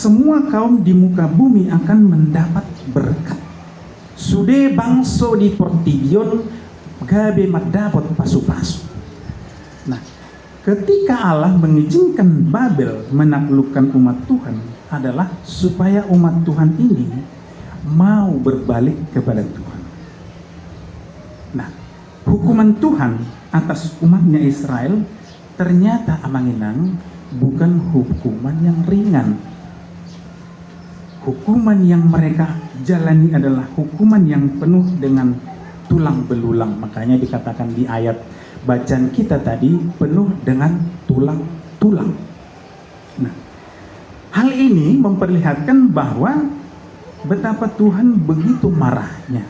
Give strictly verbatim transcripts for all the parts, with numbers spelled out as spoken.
Semua kaum di muka bumi akan mendapat berkat. Sude bangso di portibi on gabe mandapot pasu-pasu. Nah, ketika Allah mengizinkan Babel menaklukkan umat Tuhan adalah supaya umat Tuhan ini mau berbalik kepada Tuhan. Nah, hukuman Tuhan atas umatnya Israel ternyata, Amang Inang, bukan hukuman yang ringan. Hukuman yang mereka jalani adalah hukuman yang penuh dengan tulang belulang. Makanya dikatakan di ayat bacaan kita tadi, penuh dengan tulang-tulang. Nah, hal ini memperlihatkan bahwa betapa Tuhan begitu marahnya.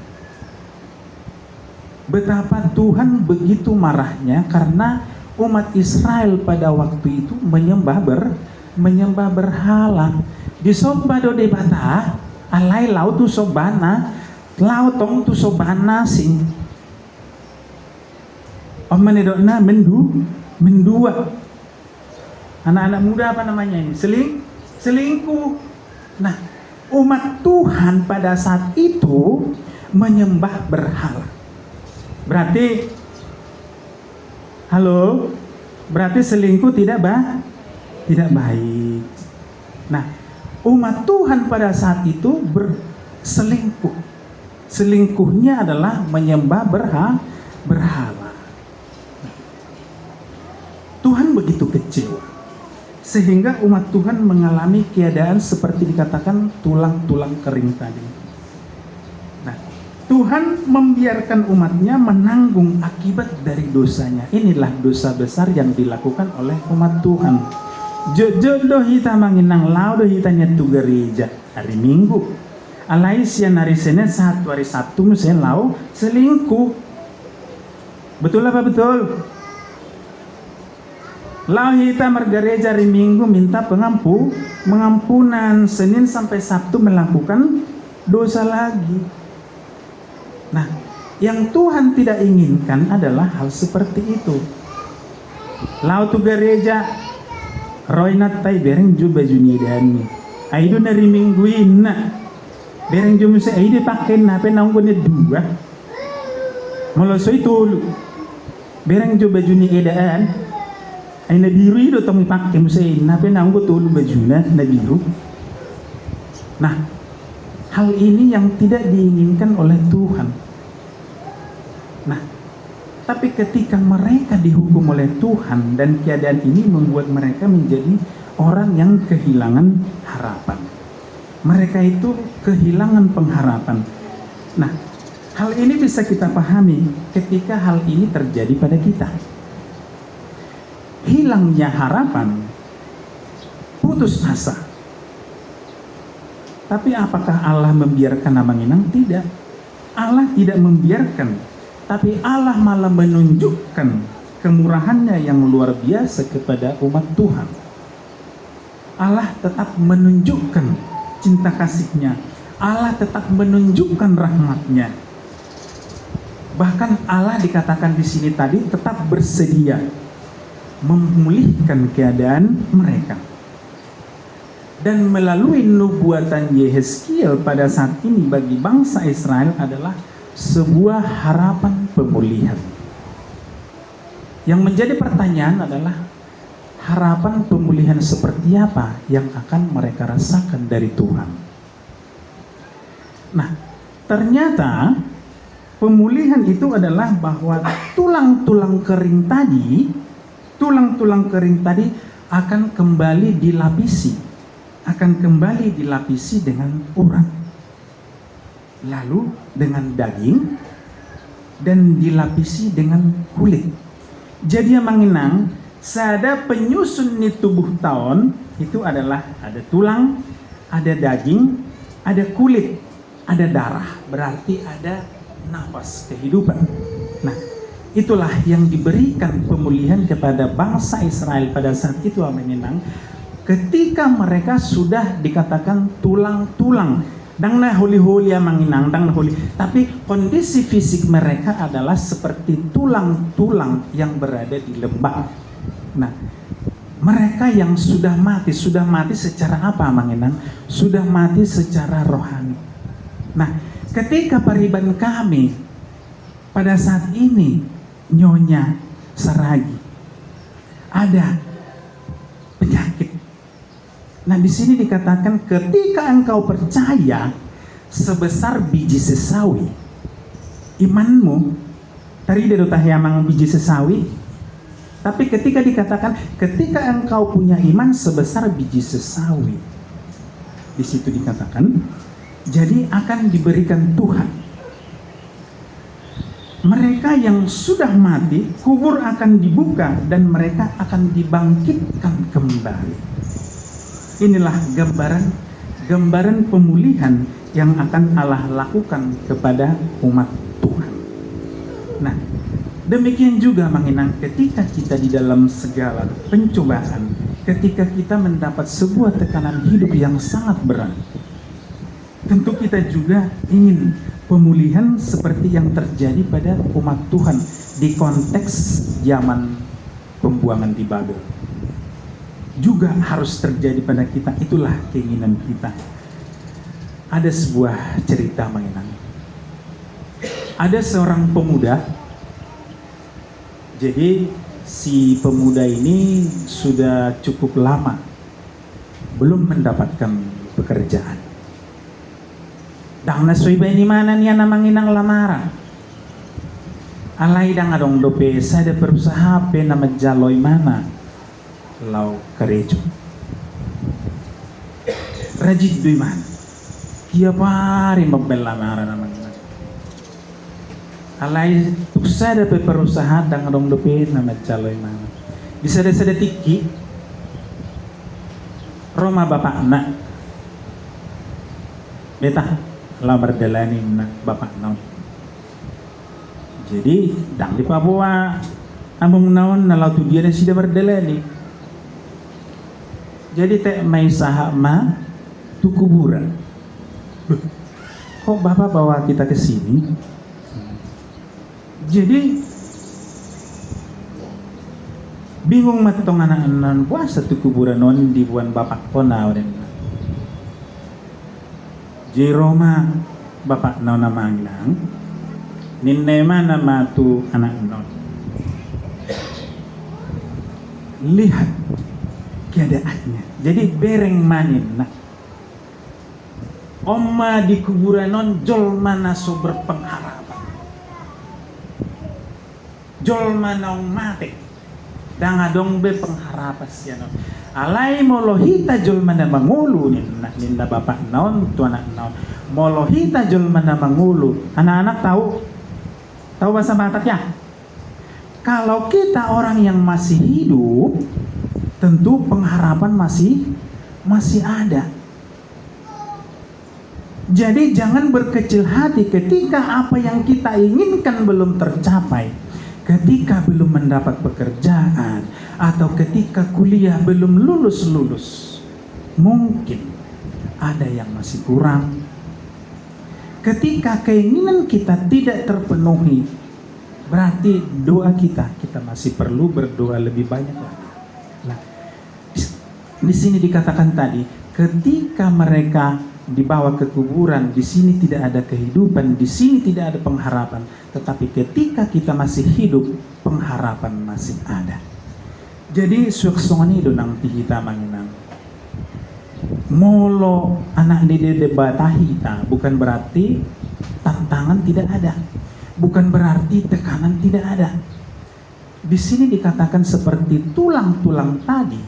Betapa Tuhan begitu marahnya karena umat Israel pada waktu itu menyembah ber-, menyembah berhala. Disomba do Debata, alai laho tu sombana, laho tong tu sombana asing. On ma nidokna mendu-, mendua. Anak-anak muda apa namanya ini? Seling-, selingkuh. Nah, umat Tuhan pada saat itu menyembah berhala. Berarti, halo, berarti selingkuh tidak ba-, tidak baik. Nah, umat Tuhan pada saat itu berselingkuh. Selingkuhnya adalah menyembah berha-, berhala. Tuhan begitu kecewa, sehingga umat Tuhan mengalami keadaan seperti dikatakan tulang-tulang kering tadi. Nah, Tuhan membiarkan umatnya menanggung akibat dari dosanya. Inilah dosa besar yang dilakukan oleh umat Tuhan. Jotjot do hita, Amang Inang, laho do hita nian tu gareja hari Minggu. Alai sian hari Senin sahat tu hari Sabtu muse laho selingkuh. Betul apa betul? Laho hita margareja hari Minggu minta pengampu-, pengampunan, Senin sampai Sabtu melakukan dosa lagi. Nah, yang Tuhan tidak inginkan adalah hal seperti itu. Laho tu gareja, ro inanta i, bereng jo baju ni edaan i. Ai do na hari Minggu i, ninna. Bereng jo muse, ai do dipake, ninna, hape na unggo na dua. Molo so i tolu. Bereng jo baju ni edaan. Ai na biru i do tong dipake muse, ninna, hape na unggo tolu bajuna na biru. Nah, hal ini yang tidak diinginkan oleh Tuhan. Nah, tapi ketika mereka dihukum oleh Tuhan dan keadaan ini membuat mereka menjadi orang yang kehilangan harapan. Mereka itu kehilangan pengharapan. Nah, hal ini bisa kita pahami ketika hal ini terjadi pada kita. Hilangnya harapan, putus asa. Tapi apakah Allah membiarkan, Amang Inang? Tidak. Allah tidak membiarkan, tapi Allah malah menunjukkan kemurahan-Nya yang luar biasa kepada umat Tuhan. Allah tetap menunjukkan cinta kasih-Nya. Allah tetap menunjukkan rahmat-Nya. Bahkan Allah dikatakan di sini tadi tetap bersedia memulihkan keadaan mereka. Dan melalui nubuatan Yehezkiel pada saat ini bagi bangsa Israel adalah sebuah harapan pemulihan. Yang menjadi pertanyaan adalah, harapan pemulihan seperti apa yang akan mereka rasakan dari Tuhan? Nah, ternyata pemulihan itu adalah bahwa tulang-tulang kering tadi, tulang-tulang kering tadi akan kembali dilapisi, akan kembali dilapisi dengan urat, lalu dengan daging, dan dilapisi dengan kulit. Jadi, Amang Inang, sada penyusun ni tubuhta on itu adalah ada tulang, ada daging, ada kulit, ada darah, berarti ada nafas kehidupan. Nah, itulah yang diberikan pemulihan kepada bangsa Israel pada saat itu, Amang Inang, ketika mereka sudah dikatakan tulang-tulang. Ndang na holi-holi, Amang Inang, ndang na holi. Tapi kondisi fisik mereka adalah seperti tulang-tulang yang berada di lembah. Nah, Mereka yang sudah mati, sudah mati secara apa, Amang Inang? Sudah mati secara rohani. Nah, ketika pariban kami pada saat ini, Nyonya Saragi, ada penyakit. Nah, di sini dikatakan, ketika engkau percaya sebesar biji sesawi, imanmu, tarida do tahe, Amang, biji sesawi? Tapi ketika dikatakan, ketika engkau punya iman sebesar biji sesawi, di situ dikatakan, jadi akan diberikan Tuhan. Mereka yang sudah mati, kubur akan dibuka dan mereka akan dibangkitkan kembali. Inilah gambaran, gambaran pemulihan yang akan Allah lakukan kepada umat Tuhan. Nah, demikian juga, Amang Inang, ketika kita di dalam segala pencobaan, ketika kita mendapat sebuah tekanan hidup yang sangat berat, tentu kita juga ingin pemulihan seperti yang terjadi pada umat Tuhan di konteks zaman pembuangan di Babel. Juga harus terjadi pada kita, itulah keinginan kita. Ada sebuah cerita, Amang Inang. Ada seorang pemuda. Jadi, si pemuda ini sudah cukup lama belum mendapatkan pekerjaan. Ndang na so dibaen imana nian, Amang Inang, lamaran. Alai ndang adong dope sada perusahaan pe na manjalo imana laho karejo. Rajin do imana. Tiap ari mambaen lamaran, Amang Inang. Alai tung sada pe perusahaan ndang adong dope na manjalo imana. Di sada-sada tingki, ro ma bapakna. Beta, laho mardalani, ninna bapakna on. Jadi, ndang dipaboa amongna on na laho tu dia nasida mardalani. Jadi, tek ma i sahat ma tu kuburan. "Loh, kok Bapak bawa kita ke sini?" Jadi, bingung ma tong anakna on, "Boasa tu kuburan on diboan bapakku on au?" ninna. Jadi ro ma bapakna on, Amang Inang, ninna imana ma tu anakna on, "Lihat keadaannya." Jadi bereng ma ninna. On ma di kuburan on jolma na so berpengharapan. Jolma naung mate. Ndang adong be pengharapan sian on. Alai molo hita jolma na mangolu, ninna, ninna bapakna on tu anakna on. Molo hita jolma na mangolu. Anak-anak tahu? Tahu bahasa Batak ya? Kalau kita orang yang masih hidup, tentu pengharapan masih, masih ada. Jadi, jangan berkecil hati ketika apa yang kita inginkan belum tercapai, ketika belum mendapat pekerjaan, atau ketika kuliah belum lulus-lulus. Mungkin ada yang masih kurang. Ketika keinginan kita tidak terpenuhi, berarti doa kita, kita masih perlu berdoa lebih banyak lagi. Nah, di, di sini dikatakan tadi, ketika mereka dibawa ke kuburan, di sini tidak ada kehidupan, di sini tidak ada pengharapan. Tetapi ketika kita masih hidup, pengharapan masih ada. Jadi, suang songon i do nang di hita, Amang Inang. Molo anak ni Debata hita, bukan berarti tantangan tidak ada. Bukan berarti tekanan tidak ada. Di sini dikatakan seperti tulang-tulang tadi,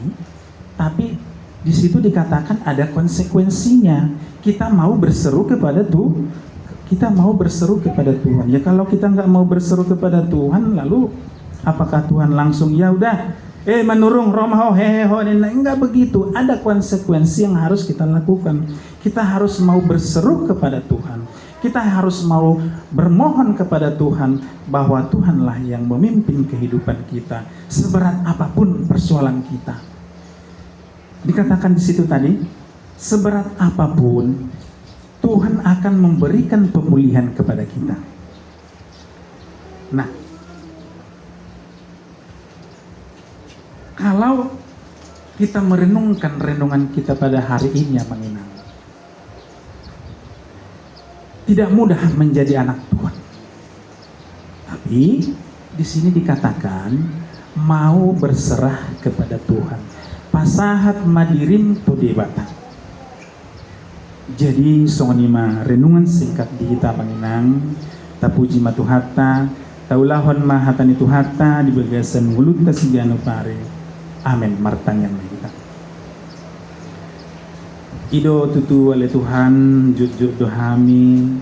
tapi di situ dikatakan ada konsekuensinya. Kita mau berseru kepada Tuhan, kita mau berseru kepada Tuhan. Ya, kalau kita nggak mau berseru kepada Tuhan, lalu apakah Tuhan langsung, "Ya udah, eh, manurung, ro ma ho, hehe ho," ninna? Enggak begitu. Ada konsekuensi yang harus kita lakukan. Kita harus mau berseru kepada Tuhan. Kita harus mau bermohon kepada Tuhan bahwa Tuhanlah yang memimpin kehidupan kita, seberat apapun persoalan kita. Dikatakan di situ tadi, seberat apapun, Tuhan akan memberikan pemulihan kepada kita. Nah, kalau Kita merenungkan renungan kita pada hari ini, Amang Inang. Tidak mudah menjadi anak Tuhan. Tapi di sini dikatakan mau berserah kepada Tuhan. Pasahat ma dirim tu Debata. Jadi songon i ma renungan singkat di hita, Amang Inang. Tapuji ma Tuhanta, taulahon ma hata ni Tuhanta di bagasan ngolunta siganup ari. Amen. Martangiang ma hita. I do tutu ale Tuhan, jotjot do hami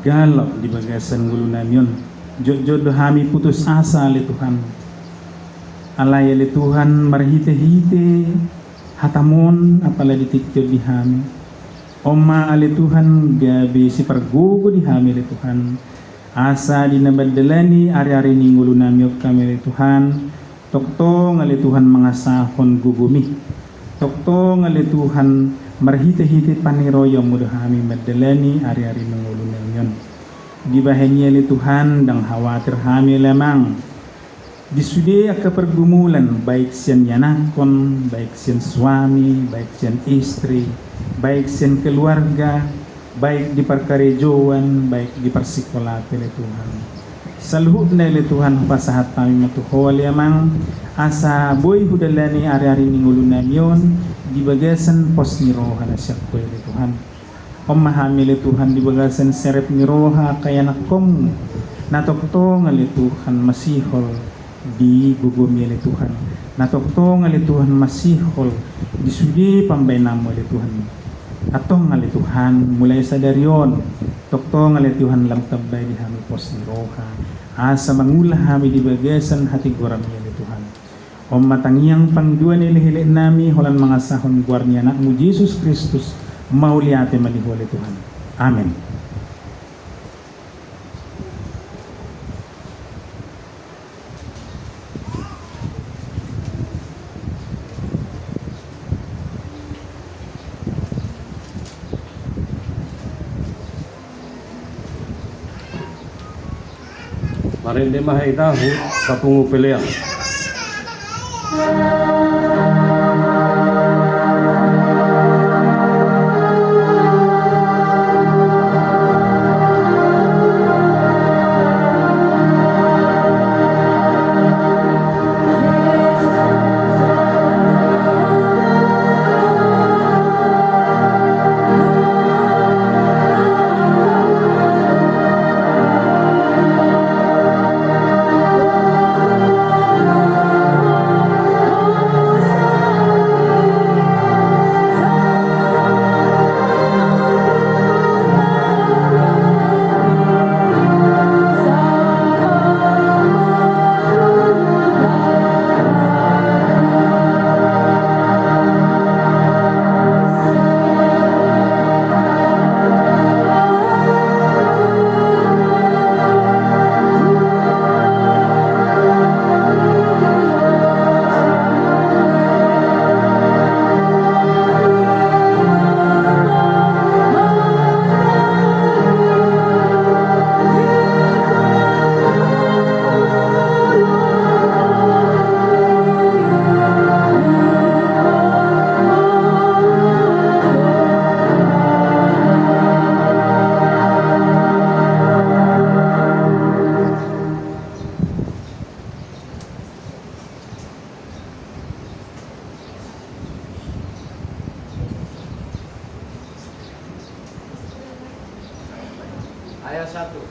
galo di bagasan ngolunami on. Jotjot do hami putus asa ale Tuhan. Alai ale Tuhan, marhitehite hataMon apala ditingki on di hami. On ma ale Tuhan gabe sipargogo di hami ale Tuhan. Asa di na mandalani ariari ni ngolunami on hami ale Tuhan, tongtong ale Tuhan mangasahon gogoMi. Tongtong ale Tuhan marhitehite paniroionMu do hami mandalani ariari ni ngolunami on. Dibahen i ale Tuhan ndang hawatir hami ale Amang. Di sude angka pergumulan, baik sian ianakhon, baik sian suami, baik sian istri, baik sian keluarga, baik di parkarejoan, baik di parsikola pe ale Tuhan. Saluhutna ale Tuhan hupasahat hami ma tu Ho ale Amang, asa boi hudalani ariari ni ngolunami on di bagasan pos ni roha na sian Ho ale Tuhan. On ma hami ale Tuhan di bagasan serep ni roha angka ianakhonMu, na tongtong ale Tuhan masihol di gogoMi ale Tuhan, na tongtong ale Tuhan masihol di sude pambahenanMu ale Tuhan. Antong ale Tuhan, mulai sadari on tongtong ale Tuhan lam tambai di hami pos ni roha, asa mangula hami di bagasan hatigoranMi ale Tuhan. On ma tangiang pangidoan ni elekelek nami holan mangasahon goar ni AnakMu Jesus Kristus, mauliate ma di Ho ale Tuhan. Amen. Marende ma hita tu pungu pelean. Ayat satu.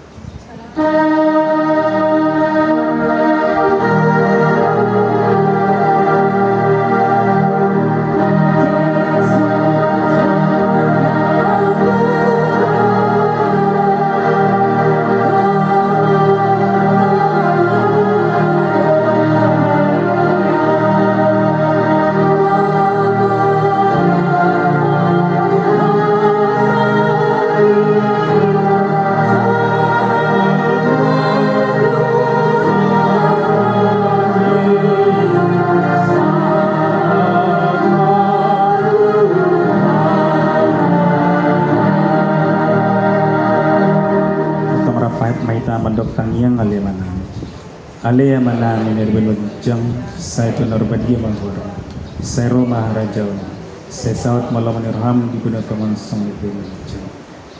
Ale Amanami na di banua ginjang, sai pinarbadia ma goarmu, sai ro ma harajaonmu, sai saut ma lomo ni roham di banua tonga on songon na di banua ginjang.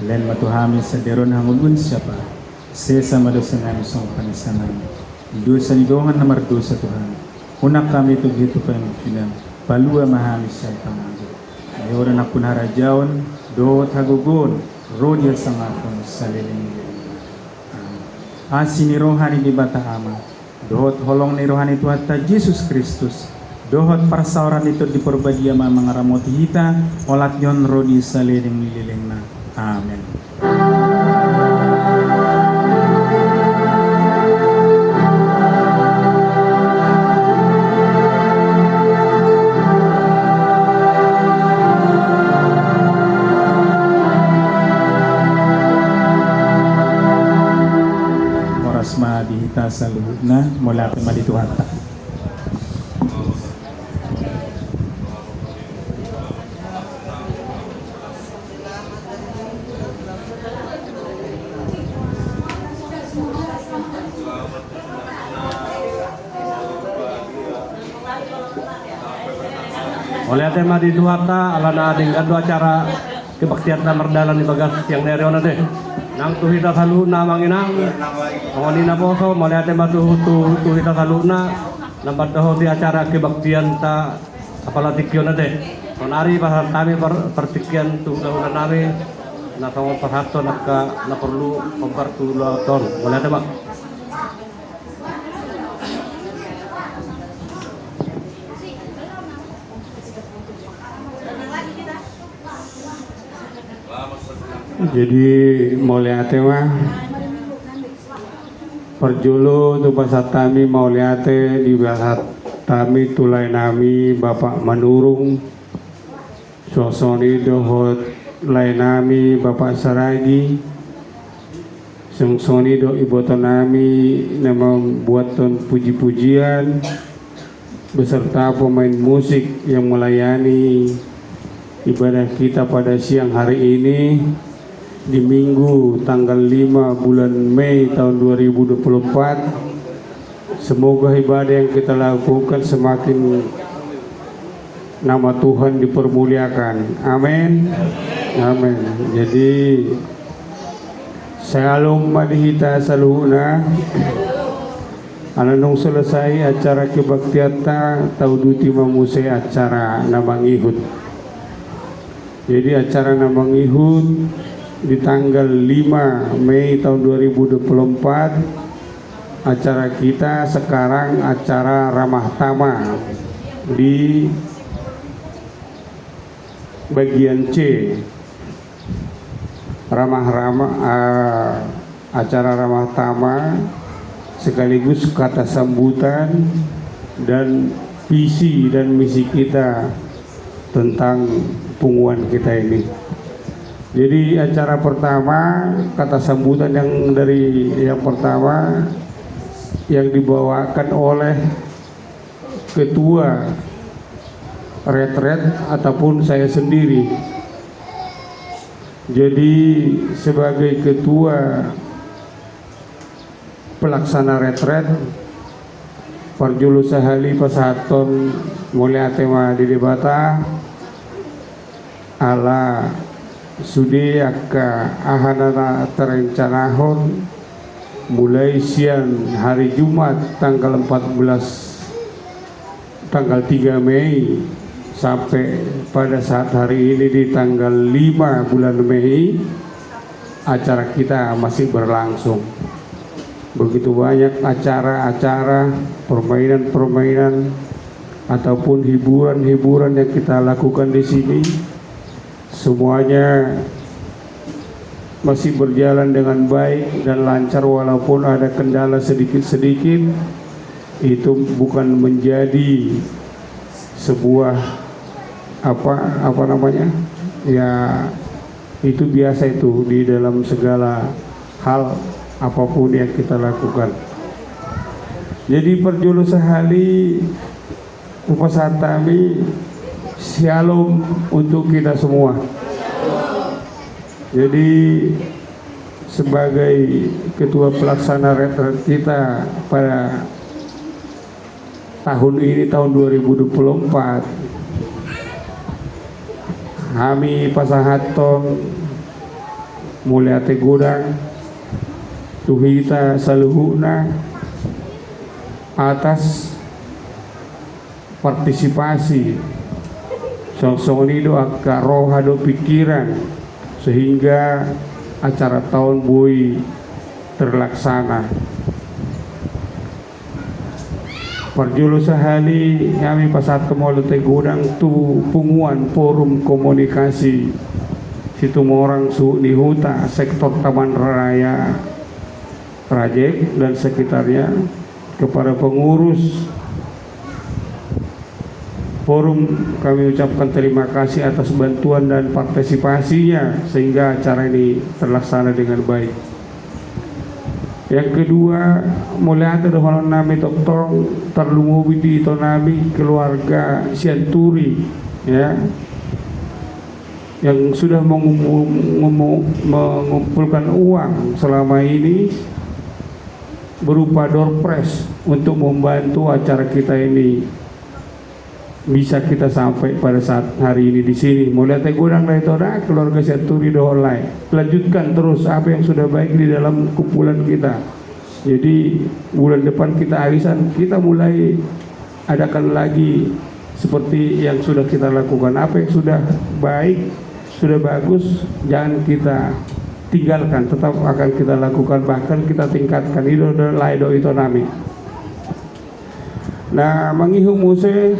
Lehon ma tu hami sadari on hangoluan siapari, sesa ma dosanami songon panesanami di dosa ni dongan na mardosa tu hami. Unang hami togihon tu pangunjunan, palua ma hami sian pangago. Ai Ho do nampuna harajaon dohot hagogoon ro di hasangapon saleleng ni lelengna. Amen. Asi ni roha ni Debata Ama, dohot holong ni roha ni Tuhanta Jesus Kristus, dohot parsaoran ni Tondi Parbadia ma mangaramoti hita olat ni on ro di saleleng ni lelengna. Amen. Horas ma di hita saluhutna, mauliate ma di Tuhanta. Mauliate ma di Tuhanta, alana denggan do acara kebaktianta mardalan di bagas siang ni ari on ate. Nang tu hita saluhutna amang inang, songon i naposo, mauliate ma tu, tu, tu hita saluhutna na mandohoti acara kebaktianta apala tingki on ate. Sonari pasahat hami par-, partingkian tu hulahula nami, na songon pasahathon angka na porlu hombar tu hulahula on. Mauliate ma. Jadi, mauliate ma. Parjolo tu pasahat hami mauliate dipasahat hami tu lae nami Bapak Manurung, suang songon i dohot lae nami Bapak Saragi, suang songon i dohot iboto nami na mambuathon puji-pujian, beserta pemain musik yang melayani ibadah kita pada siang hari ini di Minggu tanggal lima bulan Mei tahun dua ribu dua puluh empat. Semoga ibadah yang kita lakukan semakin nama Tuhan dipermuliakan. Amin. Amin. Jadi, syalom ma di hita saluhutna. Ala dung selesai acara kebaktianta, tauduti ma muse acara na mangihut. Jadi, acara na mangihut di tanggal lima Mei tahun dua ribu dua puluh empat, acara kita sekarang acara ramah tamah di bagian C. Ramah-ramah, ah, acara ramah tamah sekaligus kata sambutan dan visi dan misi kita tentang punguan kita ini. Jadi, acara pertama, kata sambutan yang dari yang pertama yang dibawakan oleh ketua retret ataupun saya sendiri. Jadi, sebagai ketua pelaksana retret, parjolo sahali pasahathon mauliate ma di Debata, ala sude angka aha na terencanahon, mulai sian hari Jumat tanggal empat belas, tanggal tiga Mei, sampai pada saat hari ini di tanggal lima bulan Mei, acara kita masih berlangsung. Begitu banyak acara-acara, permainan-permainan, ataupun hiburan-hiburan yang kita lakukan di sini, semuanya masih berjalan dengan baik dan lancar, walaupun ada kendala sedikit-sedikit, itu bukan menjadi sebuah apa, apa namanya, ya, itu biasa itu di dalam segala hal apapun yang kita lakukan. Jadi, parjolo sahali hupasahat hami syalom untuk kita semua. Jadi, sebagai ketua pelaksana retret kita pada Tahun ini, tahun dua ribu dua puluh empat, hami pasahathon mauliate godang tu hita saluhutna atas partisipasi. Songon i do angka roha dohot pikiran sehingga acara ta on boi terlaksana. Parjolo sahali hami pasahat mauliate godang tu punguan Forum Komunikasi Situmorang Suhut ni Huta Sektor Taman Raya Rajek dan sekitarnya, kepada pengurus forum, kami ucapkan terima kasih atas bantuan dan partisipasinya sehingga acara ini terlaksana dengan baik. Yang kedua, mauliate dohonon nami tongtong tarlumobi di ito nami keluarga Sianturi, ya, yang sudah mengumu- mengumu- mengumpulkan uang selama ini berupa door prize untuk membantu acara kita ini bisa kita sampai pada saat hari ini di sini. Mauliate godang da ito da, keluarga Sianturi dohot lae. Lanjutkan terus apa yang sudah baik di dalam kumpulan kita. Jadi, bulan depan kita arisan, kita mulai adakan lagi seperti yang sudah kita lakukan. Apa yang sudah baik, sudah bagus, jangan kita tinggalkan, tetap akan kita lakukan, bahkan kita tingkatkan. I do da lae dohot ito nami. Na mangihut muse,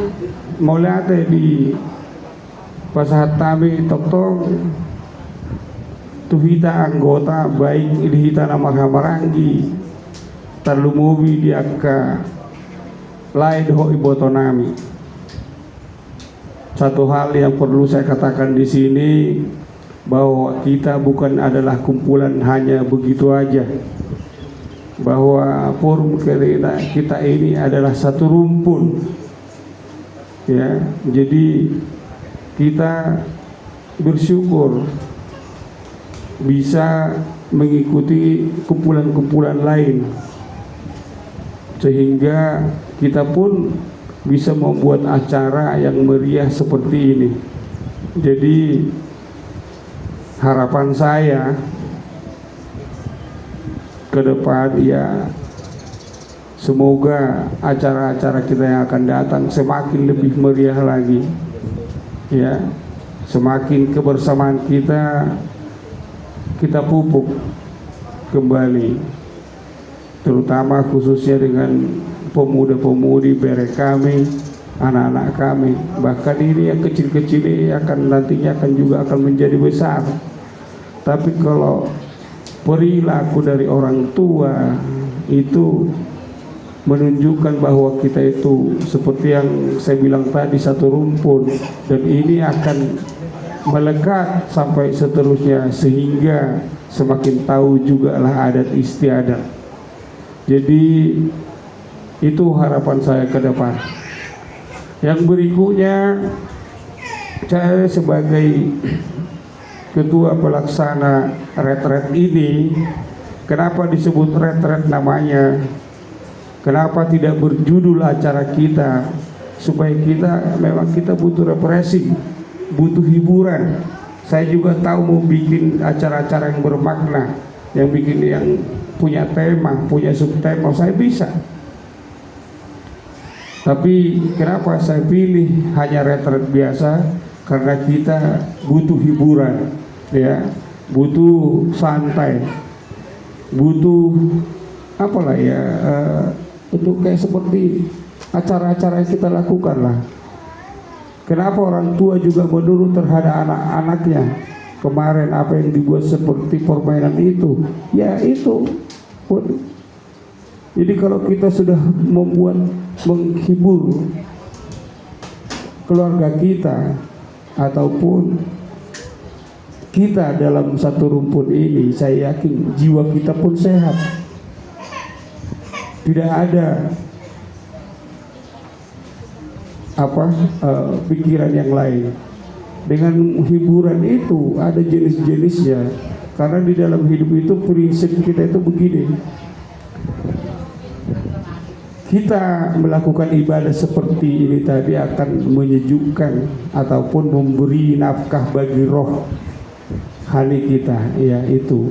mauliate dipasahat hami tongtong tu hita anggota, baik di hita na marhahamaranggi, tarlumobi di angka lae dohot iboto nami. Satu hal yang perlu saya katakan di sini, bahwa kita bukan adalah kumpulan hanya begitu aja, bahwa forum kita ini adalah satu rumpun. Ya, jadi kita bersyukur bisa mengikuti kumpulan-kumpulan lain, sehingga kita pun bisa membuat acara yang meriah seperti ini. Jadi, harapan saya ke depan, ya, semoga acara-acara kita yang akan datang semakin lebih meriah lagi, ya, semakin kebersamaan kita, kita pupuk kembali, terutama khususnya dengan pemuda-pemudi, bere kami, anak-anak kami. Bahkan ini yang kecil-kecil ini akan, nantinya akan juga akan menjadi besar. Tapi kalau perilaku dari orang tua itu menunjukkan bahwa kita itu, seperti yang saya bilang tadi, satu rumpun, dan ini akan melekat sampai seterusnya, sehingga semakin tahu jugalah adat istiadat. Jadi, itu harapan saya ke depan. Yang berikutnya, saya sebagai ketua pelaksana retret ini, kenapa disebut retret namanya? Kenapa tidak berjudul acara kita? Supaya kita, memang kita butuh refreshing, butuh hiburan. Saya juga tahu mau bikin acara-acara yang bermakna, yang bikin, yang punya tema, punya subtema, saya bisa. Tapi kenapa saya pilih hanya retret biasa? Karena kita butuh hiburan, ya, butuh santai, butuh apalah ya, eh, untuk kayak seperti acara-acara yang kita lakukan lah. Kenapa orang tua juga menurut terhadap anak-anaknya? Kemarin apa yang dibuat seperti permainan itu, ya itu. Waduh. Jadi kalau kita sudah membuat, menghibur keluarga kita ataupun kita dalam satu rumpun ini, saya yakin jiwa kita pun sehat. Tidak ada apa, eh, pikiran yang lain. Dengan hiburan itu ada jenis-jenisnya. Karena di dalam hidup itu prinsip kita itu begini. Kita melakukan ibadah seperti ini tadi akan menyejukkan ataupun memberi nafkah bagi rohani kita, ya, itu.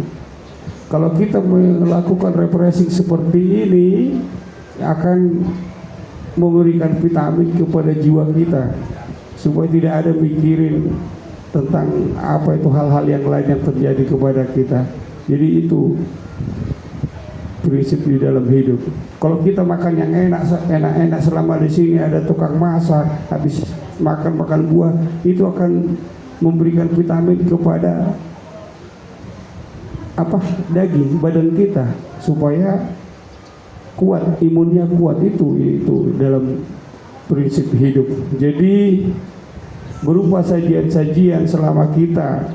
Kalau kita melakukan refreshing seperti ini, akan memberikan vitamin kepada jiwa kita, supaya tidak ada mikirin tentang apa itu hal-hal yang lain yang terjadi kepada kita. Jadi itu prinsip di dalam hidup. Kalau kita makan yang enak, enak-enak selama di sini ada tukang masak, habis makan, makan buah, itu akan memberikan vitamin kepada apa, daging badan kita, supaya kuat, imunnya kuat. Itu, itu dalam prinsip hidup. Jadi berupa sajian-sajian selama kita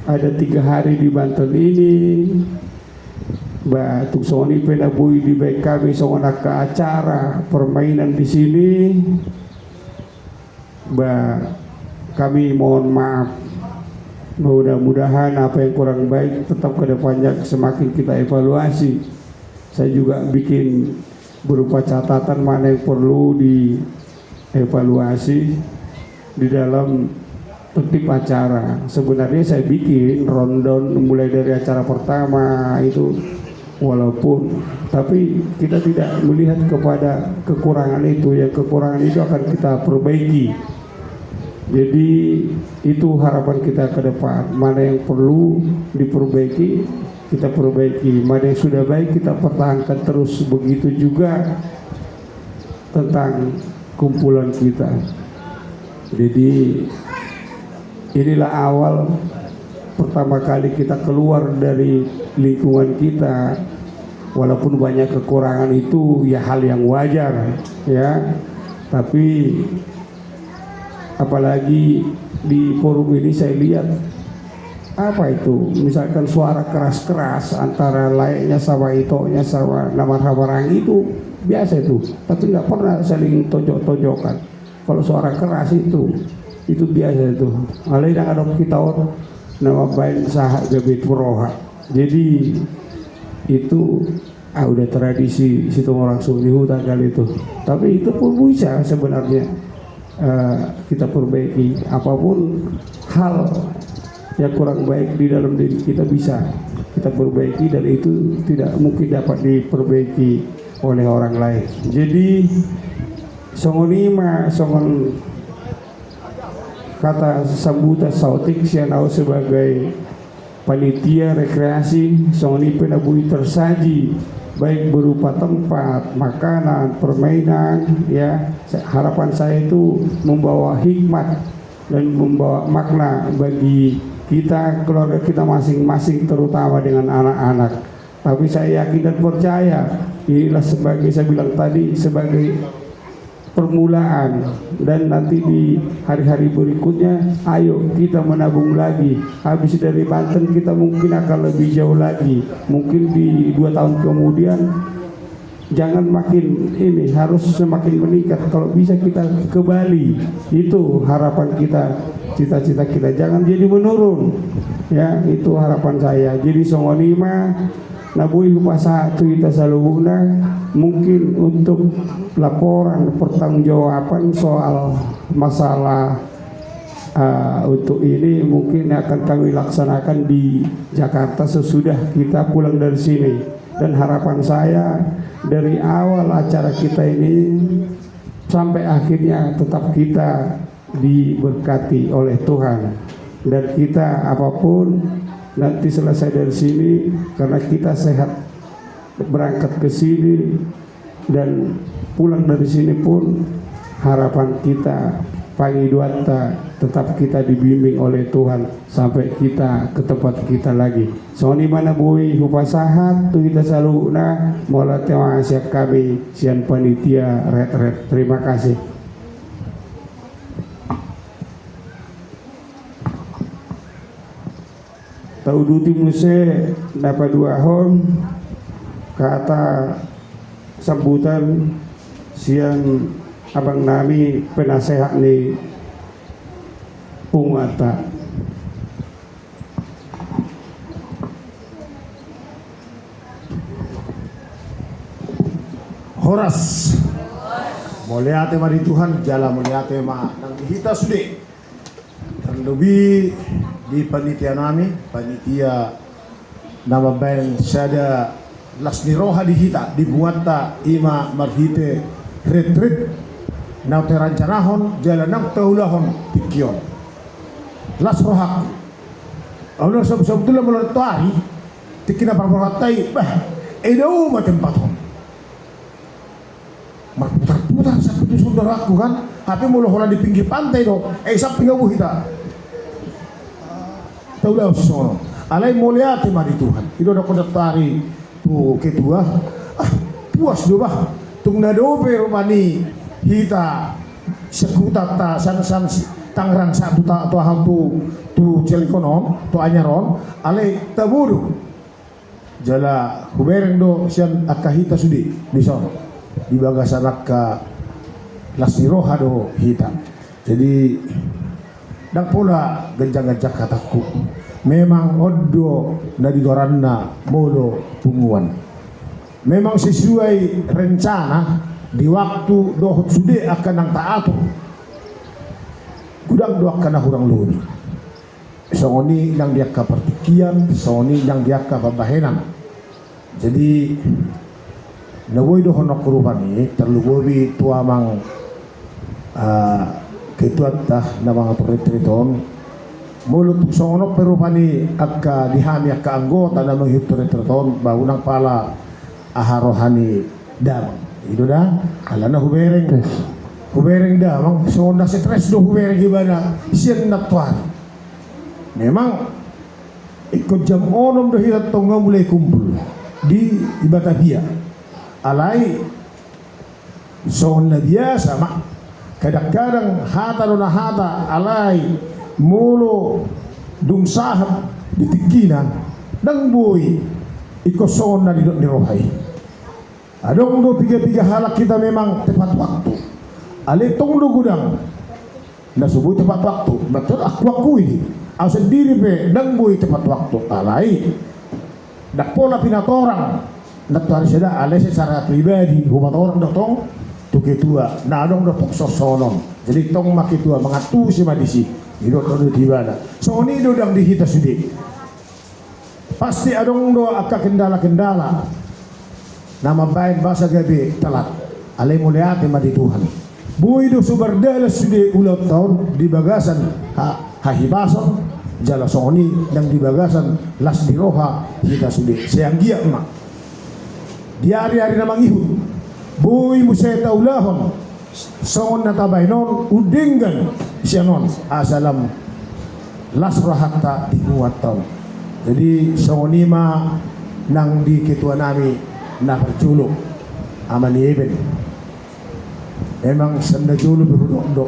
ada tiga hari di Banten ini, ba tung songon i pe na boi dibaen hami songon angka acara permainan di sini. Ba, kami mohon maaf. Mudah-mudahan apa yang kurang baik tetap ke depannya semakin kita evaluasi. Saya juga bikin berupa catatan mana yang perlu dievaluasi di dalam tertib acara. Sebenarnya saya bikin rundown mulai dari acara pertama itu, walaupun, tapi kita tidak melihat kepada kekurangan itu. Yang kekurangan itu akan kita perbaiki. Jadi itu harapan kita ke depan. Mana yang perlu diperbaiki, kita perbaiki. Mana yang sudah baik, kita pertahankan terus. Begitu juga tentang kumpulan kita. Jadi inilah awal pertama kali kita keluar dari lingkungan kita. Walaupun banyak kekurangan, itu ya hal yang wajar, ya. Tapi apalagi di forum ini saya lihat, apa itu, misalkan suara keras-keras antara laekna sama itokna sama na marhahamaranggi, itu biasa itu, tapi nggak pernah saling tonjok-tonjokan. Kalau suara keras itu, itu biasa itu. Alai ndang adong hita on na mambaen sahat gabe tu roha. Jadi itu, ah, udah tradisi Situmorang Suhut ni Huta kali itu. Tapi itu pun bisa sebenarnya, eh, kita perbaiki. Apapun hal yang kurang baik di dalam diri kita bisa kita perbaiki, dan itu tidak mungkin dapat diperbaiki oleh orang lain. Jadi songon i ma, songon kata sambutan saotik sian au sebagai panitia rekreasi, songon i pe na boi tersaji, baik berupa tempat, makanan, permainan, ya. Harapan saya itu membawa hikmat dan membawa makna bagi kita, keluarga kita masing-masing, terutama dengan anak-anak. Tapi saya yakin dan percaya, inilah sebagai, saya bilang tadi, sebagai permulaan, dan nanti di hari-hari berikutnya, ayo kita menabung lagi. Habis dari Banten, kita mungkin akan lebih jauh lagi. Mungkin di dua tahun kemudian, jangan makin ini, harus semakin meningkat. Kalau bisa kita ke Bali, itu harapan kita, cita-cita kita. Jangan jadi menurun, ya, itu harapan saya. Jadi songon i ma na boi hupasahat tu hita saluhutna. Mungkin untuk laporan pertanggungjawaban soal masalah, eh, untuk ini mungkin akan kami laksanakan di Jakarta sesudah kita pulang dari sini. Dan harapan saya, dari awal acara kita ini sampai akhirnya, tetap kita diberkati oleh Tuhan. Dan kita apapun nanti selesai dari sini, karena kita sehat berangkat ke sini dan pulang dari sini pun, harapan kita, pangidoanta, tetap kita dibimbing oleh Tuhan sampai kita ke tempat kita lagi. Songon i ma na boi hupasahat tu hita saluhutna. Mauliate ma sian hami sian panitia retret. Terima kasih. Tauduti muse na paduahon kata sambutan sian abang nami penasehat ni punguanta. Horas. Mauliate ma di Tuhan, jala mauliate ma nang di hita sude. Tarlobi di panitia nami, panitia na mambaen sada las ni roha di hita, di punguanta, i ma marhite retret na terancanahon jala na teulahon tingki on. Las rohangku. Au na sab-, sabotulna molo nantoari tingki na parborhat i, bah, e dao ma tempat on. Marputar-putar samping tu songon rohangku kan. Hape molo holan di pinggir pantai do, e samping abu hita. Tahu dah songon. Alai mauliate ma di Tuhan. I do dokkon nantoari tu ketua. Ah, puas do bah. Tung na dope rupani hita sekutat ta san, san Tangerang sa tu ta, tu aha tu, tu Cilegon on, tu Anyar on. Alai tabo do. Jala hubereng do sian angka hita sude dison, di bagasan angka las ni roha do hita. Jadi ndang pola ganjang-ganjang hatangku. Memang on do na di goaranna molo punguan. Memang sesuai rencana di waktu dohot sude angka nang taatur. Godang do angka na hurang lobi. Songon i nang di angka partingkian, songon i nang di angka pambahenan. Jadi na boi dohononku rupani, tarlumobi tu amang, ah, ketuanta na mangatur retret on. Molo tung songon on pe rupani angka di hami angka anggota na mangihut retret on, bah unang pala aha roha ni damang. I do da, alana hubereng, hubereng damang songon na stres do hubereng ibana sian nantoari. Memang ingkon jam onom do hita tonga mulai kumpul di, di Batavia. Alai songon na biasa ma, kadang-kadang hata do na hata, alai molo dung sahat di tingkina ndang boi ingkon songon na nidok ni roha i. Adong do piga-piga halak hita memang tepat waktu. Alai tong do godang na so boi tepat waktu. Betul, aku akui. Au sendiri pe ndang boi tepat waktu. Alai ndang pola pinatorang nantoari sada, alai secara pribadi hupatorang do tong tu ketua. Na adong do tong songon on. Jadi tong ma ketua mangantusi ma disi. I do tong do tibana. Songon i do dang di hita sude. Pasti adong do angka kendala-kendala na mambaen masa gabe telat. Alai mauliate ma di Tuhan. Boi do so mardalan sude ulaonta on di bagasan ha-, hahipason, jala songon i nang di bagasan las ni roha hita sude. Sai anggiat ma di ari-ari na mangihut boi muse taulahon songon na tabaen on, undenggan sian on asa lam las rohanta di punguanta on. Jadi songon i ma nang di ketua nami na parjolo, Ama ni Eben. Memang sian na jolo pe hudok do,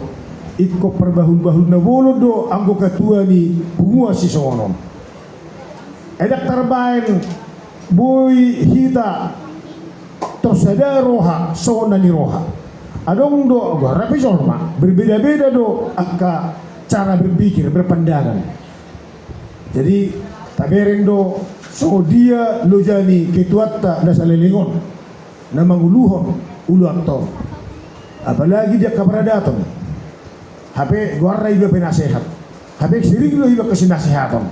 ingkon parbahul-bahul na bolon do anggo ketua ni punguan sisongon on. Ai ndang tarbaen boi hita tor sada roha songon na niroha. Adong do, goarna pe jolma, berbeda-beda do angka cara berpikir, berpandangan. Jadi tabereng do songon dia loja ni ketuanta na saleleng on na manguluhon ulaonta on. Apalagi di angka paradaton. Hape goarna iba penasehat. Hape sering do iba kasi nasehaton.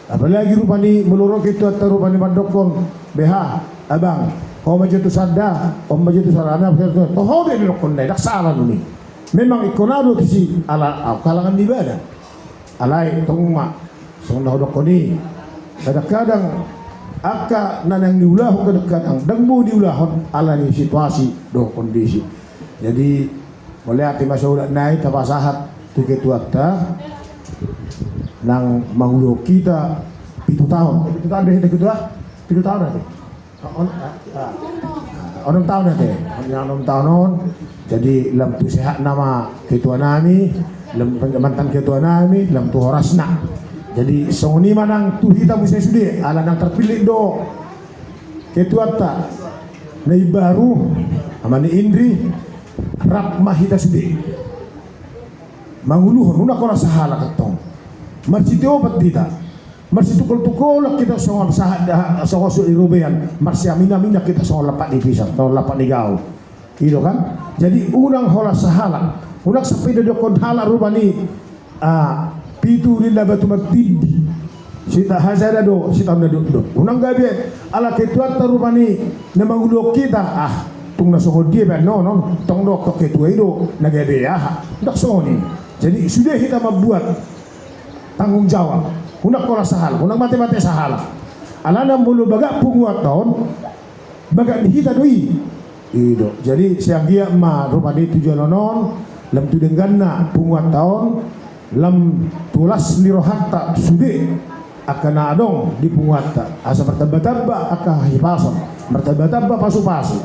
Apalagi rupani molo ro ketuanta rupani mandokkon, beha, abang, ho ma jo tu sanda, on ma jo tu sarana, toho do didokkon na i, ndang sala do i. Memang ingkon adong tusi ala au kalangan ni badan. Alai tong ma songon na hudokkon i, kadang-kadang angka na naeng niulahon kadang-kadang ndang boi diulahon ala ni situasi dohot kondisi. Jadi mauliate ma saulak nai tapasahat tu ketuanta nang manguluhon hita pitu taon. Pitu taon do hita ketua? Pitu taon ate? On-, ah, ah, onom taon ate? On, onom taon on. Jadi lam tu sehatna ma ketua nami, lam mantan ketua nami, lam tu horasna. Jadi songon i ma nang tu hita muse sude, ala nang tarpillit do ketuanta na imbaru, Ama ni Indri, rap ma hita sude manguluhon, unang holan sahalak antong. Marsitiopat hita. Marsitungkol-tungkolan hita songon sahat, songon sude di robean, marsiamin-aminan hita songon lampak ni pisang, songon lampak ni gaol. I do kan? Jadi unang holan sahalak, unang sampe didokkon halak rupani, ah, pitu ninna batu martindi, sitahasada do sitahon na dotdot. Unang gabe ala ketuanta rupani na manguluhon hita, ah, tung na songon dia pe annon, tong dohot ketua i do na gabe aha. Ndang songon i. Jadi sude hita mambuat tanggung jawab. Unang holan sahalak, unang mate-mate sahalak. Alana molo bagak punguanta on, bagak ni hita do i. I do. Jadi sai anggiat ma rupani tu joloan on, lam tu dengganna punguanta on, lam tu las ni rohanta sude angka na adong di punguanta, asa martamba-tamba angka hahipason, martamba-tamba pasu-pasu.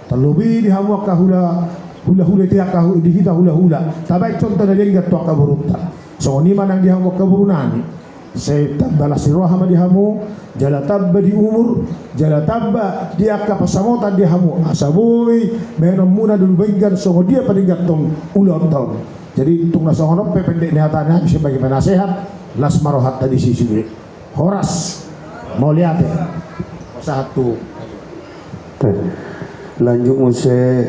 Tarlobi di hamu angka hula, hula-hula, di angka hu-, di hita hula-hula, tabaen contoh na denggan tu angka borunta. Songon i ma nang di hamu angka boru nami. Sai tamba las ni roha ma di hamu, jala tamba di umur, jala tamba di angka pansamotan di hamu, asa boi bahenonmuna do denggan songon dia padengganhon ulaonta on. Jadi tung na songon on pe pendek ni hata nami sebagai penasehat, las ma rohanta disi sude. Horas. Mauliate. Pasahat tu. Lanjut muse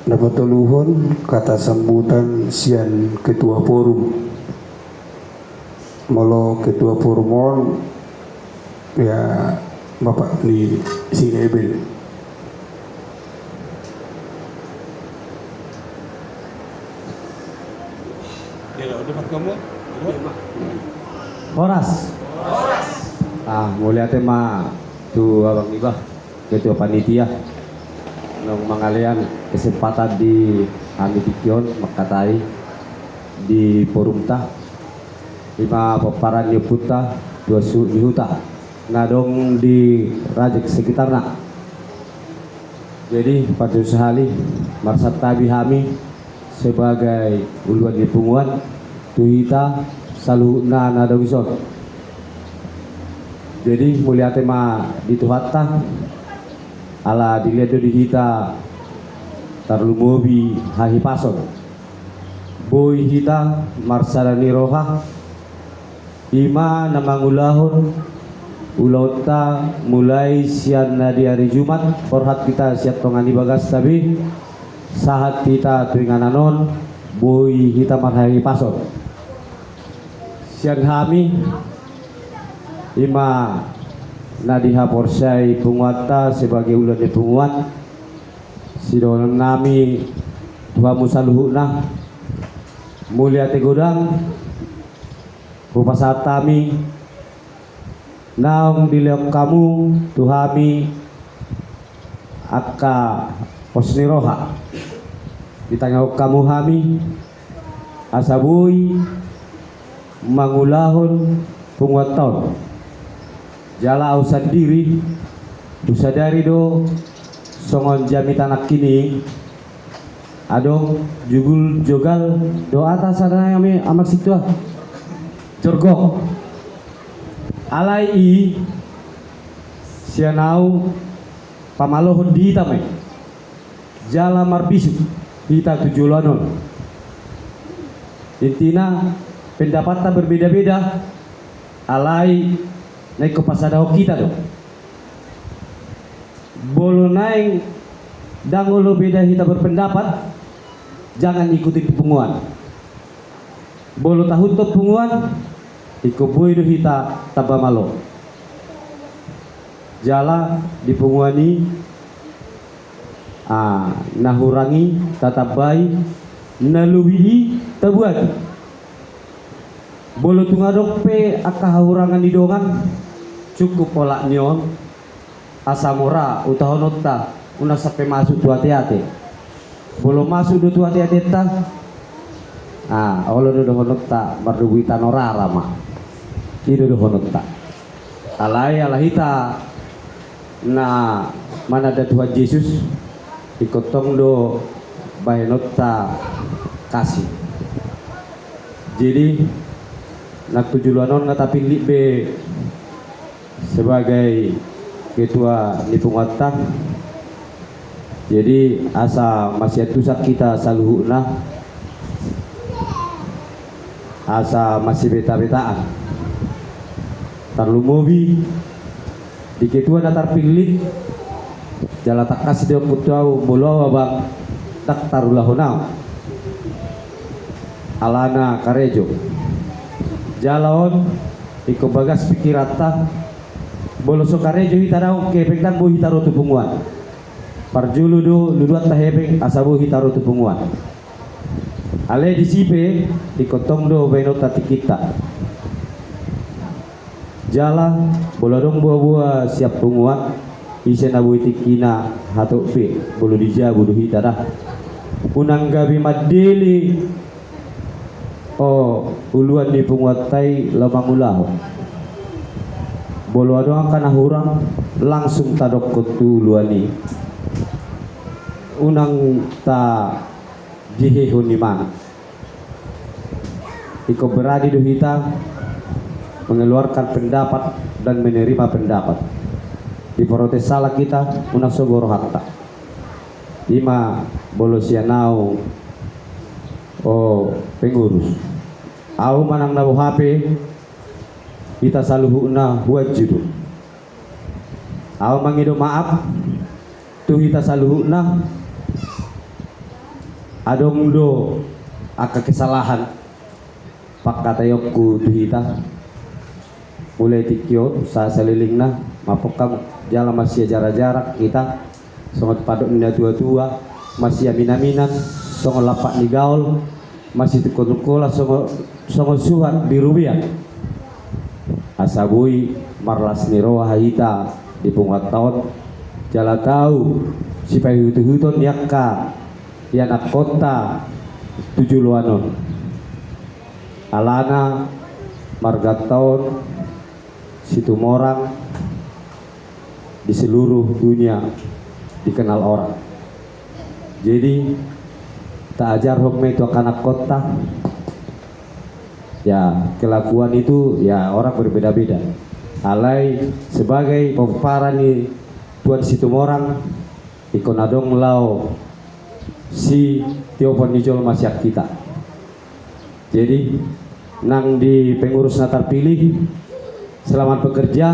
na patoluhon, kata sambutan sian ketua forum. Molo ketua forum on, ya, bapak ni si Ebel. Horas. Ah, mauliate ma tu abang iba, ketua panitia, naung mangalean kesempatan di hami tingki on mangkatai di forumta. Ima pomparan ni ompunta, tu suhut ni huta na adong di Rajek sekitarna. Jadi, parjolo sahali, marsantabi hami sebagai uluan ni punguan tu hita saluhutna na adong dison. Jadi, mauliate ma di Tuhanta, ala dilehon do di hita tarlumobi hahipason. Boi hita marsada ni roha, ima na mangulahon ulaonta mulai sian na di ari Jumat, borhat hita sian tonga ni bagasta be, sahat hita tu inganan on, boi hita marhahipason. Sian hami, ima na dihaporseai punguanta sebagai uluan ni punguan, sidohonon nami tu hamu saluhutna, mauliate godang hupasahat hami naung dilehon hamu tu hami angka pos ni roha. Ditangihon hamu hami asa boi mangulahon punguanta on. Jala ahu sandiri husadari do songon jamita nangkin i, adong jugul jogal do, hata sada nami amang sintua, jorgok. Alai i sian ahu pamalohon di hita ma i. Jala marbisuk hita tu joloan on. Intina, pendapatta berbeda-beda, alai na ingkon pasadahon hita do. Molo naeng ndang olo beda hita berpendapat, jangan ikuti punguan. Molo tahuthon punguan, ingkon boi do hita tamba malo. Jala di punguan i, ah, na hurang i tatambai, na lobi i tabuati. Molo tung adong pe angka hahurangan ni dongan, cukup olat ni on, asa mora utahononta, unang sampe masuk tu ate-ate. Molo masuk do tu ate-atenta, ah, olo do dohononta mardobu i tano rara ma. I do dohononta. Alai ala hita na mananda Tuhan Jesus, ingkon tong do bahenonta kasih. Jadi, nang tu joloan on nga tapillit be sebagai ketua ni punguanta. Jadi, asa masiantusan hita saluhutna, asa masibeta-betaan. Tarlumobi di ketua na tarpillit, jala tangkas didok tu ahu molo ahu abang, ndang tarulahon ahu alana karejo. Jala on ingkon bagas pikiranta, molo so karejo hita, ndang kepeng, ndang boi hita ro tu punguan. Parjolo do luduanta hepeng asa boi hita ro tu punguan. Alai disi pe ingkon tong do baenonta tingkinta. Jala molo adong boa-boa sian punguan, ise na boi tingkina hatop pe, molo di jabu do hita da. Unang gabe mandele o uluan ni punguanta i laho mangulahon. Molo adong angka na hurang, langsung tadokkon tu uluan i. Unang tajehehon i manang. Ingkon berani do hita mengeluarkan pendapat dan menerima pendapat. Diprotes salah hita, unang sogo rohanta. Ima molo sian ahu, o pengurus. Ahu manang na boha pe, hita saluhutna huanju do. Ahu mangido maaf tu hita saluhutna, adong do angka kesalahan pangkataionku tu hita. Mulai tingki on saha salelengna, mapongka jala masiajara-jara hita, songon pandok ni natua-tua, masiamin-aminan, songon lampak ni gaol, masitungkol-tungkolan songon, songon suhat di rubean. Asa boi marlas ni roha hita di punguanta on, jala tau sipaihutuhuton ni angka ianakkonta tu joloan on. Alana marganta on Situmorang di seluruh dunia dikenal orang. Jadi taajarhon ma i tu angka anakkonta. Ya, kelakuan itu ya orang berbeda-beda. Alai sebagai pomparan ni Tuan Situmorang, ingkon adong laho sitiopon ni jolma sian hita. Jadi nang di pengurus na tarpilih, selamat bekerja.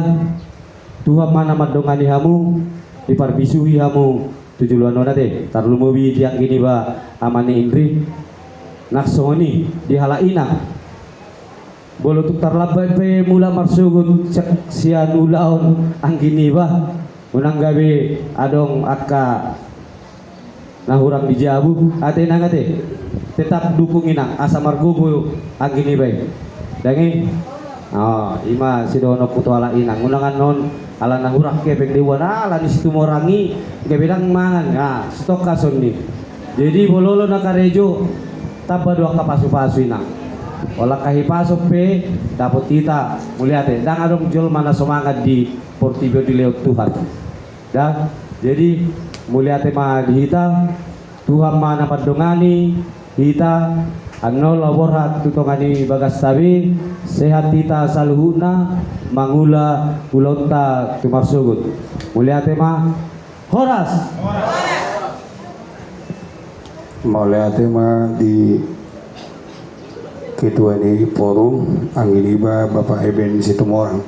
Tuhan ma na mandongani hamu, diparbisuhi hamu tu joloan on ate, tarlumobi di anggi niba Ama ni Indri. Nang songon i di halak inang, molo tung tarlambat pe mulak marsogot sian ulaon anggi niba, unang gabe adong angka na hurang di jabu ate inang ate. Tetap dukung inang asa margogo anggi niba i. Dang i? O, ima sidohononku tu halak inang, unang annon ala na hurang hepeng deuan ala ni Situmorang i gabe dang mangan. A, sitongka songon i. Jadi molo olo na karejo, tamba do angka pasupasu inang. Olo angka hipason pe dapot hita. Mauliate, dang adong jolma na so mangan di portibi on dilehon Tuhan. Da, jadi mauliate ma di hita. Tuhan ma na mandongani hita, annon laho borhat tu tonga ni bagasta be, sehat hita saluhutna, mangula ulaonta tu marsogot. Mauliate ma. Horas. Mauliate ma di ketua ni forum, anggi niba Bapak Eben Situmorang.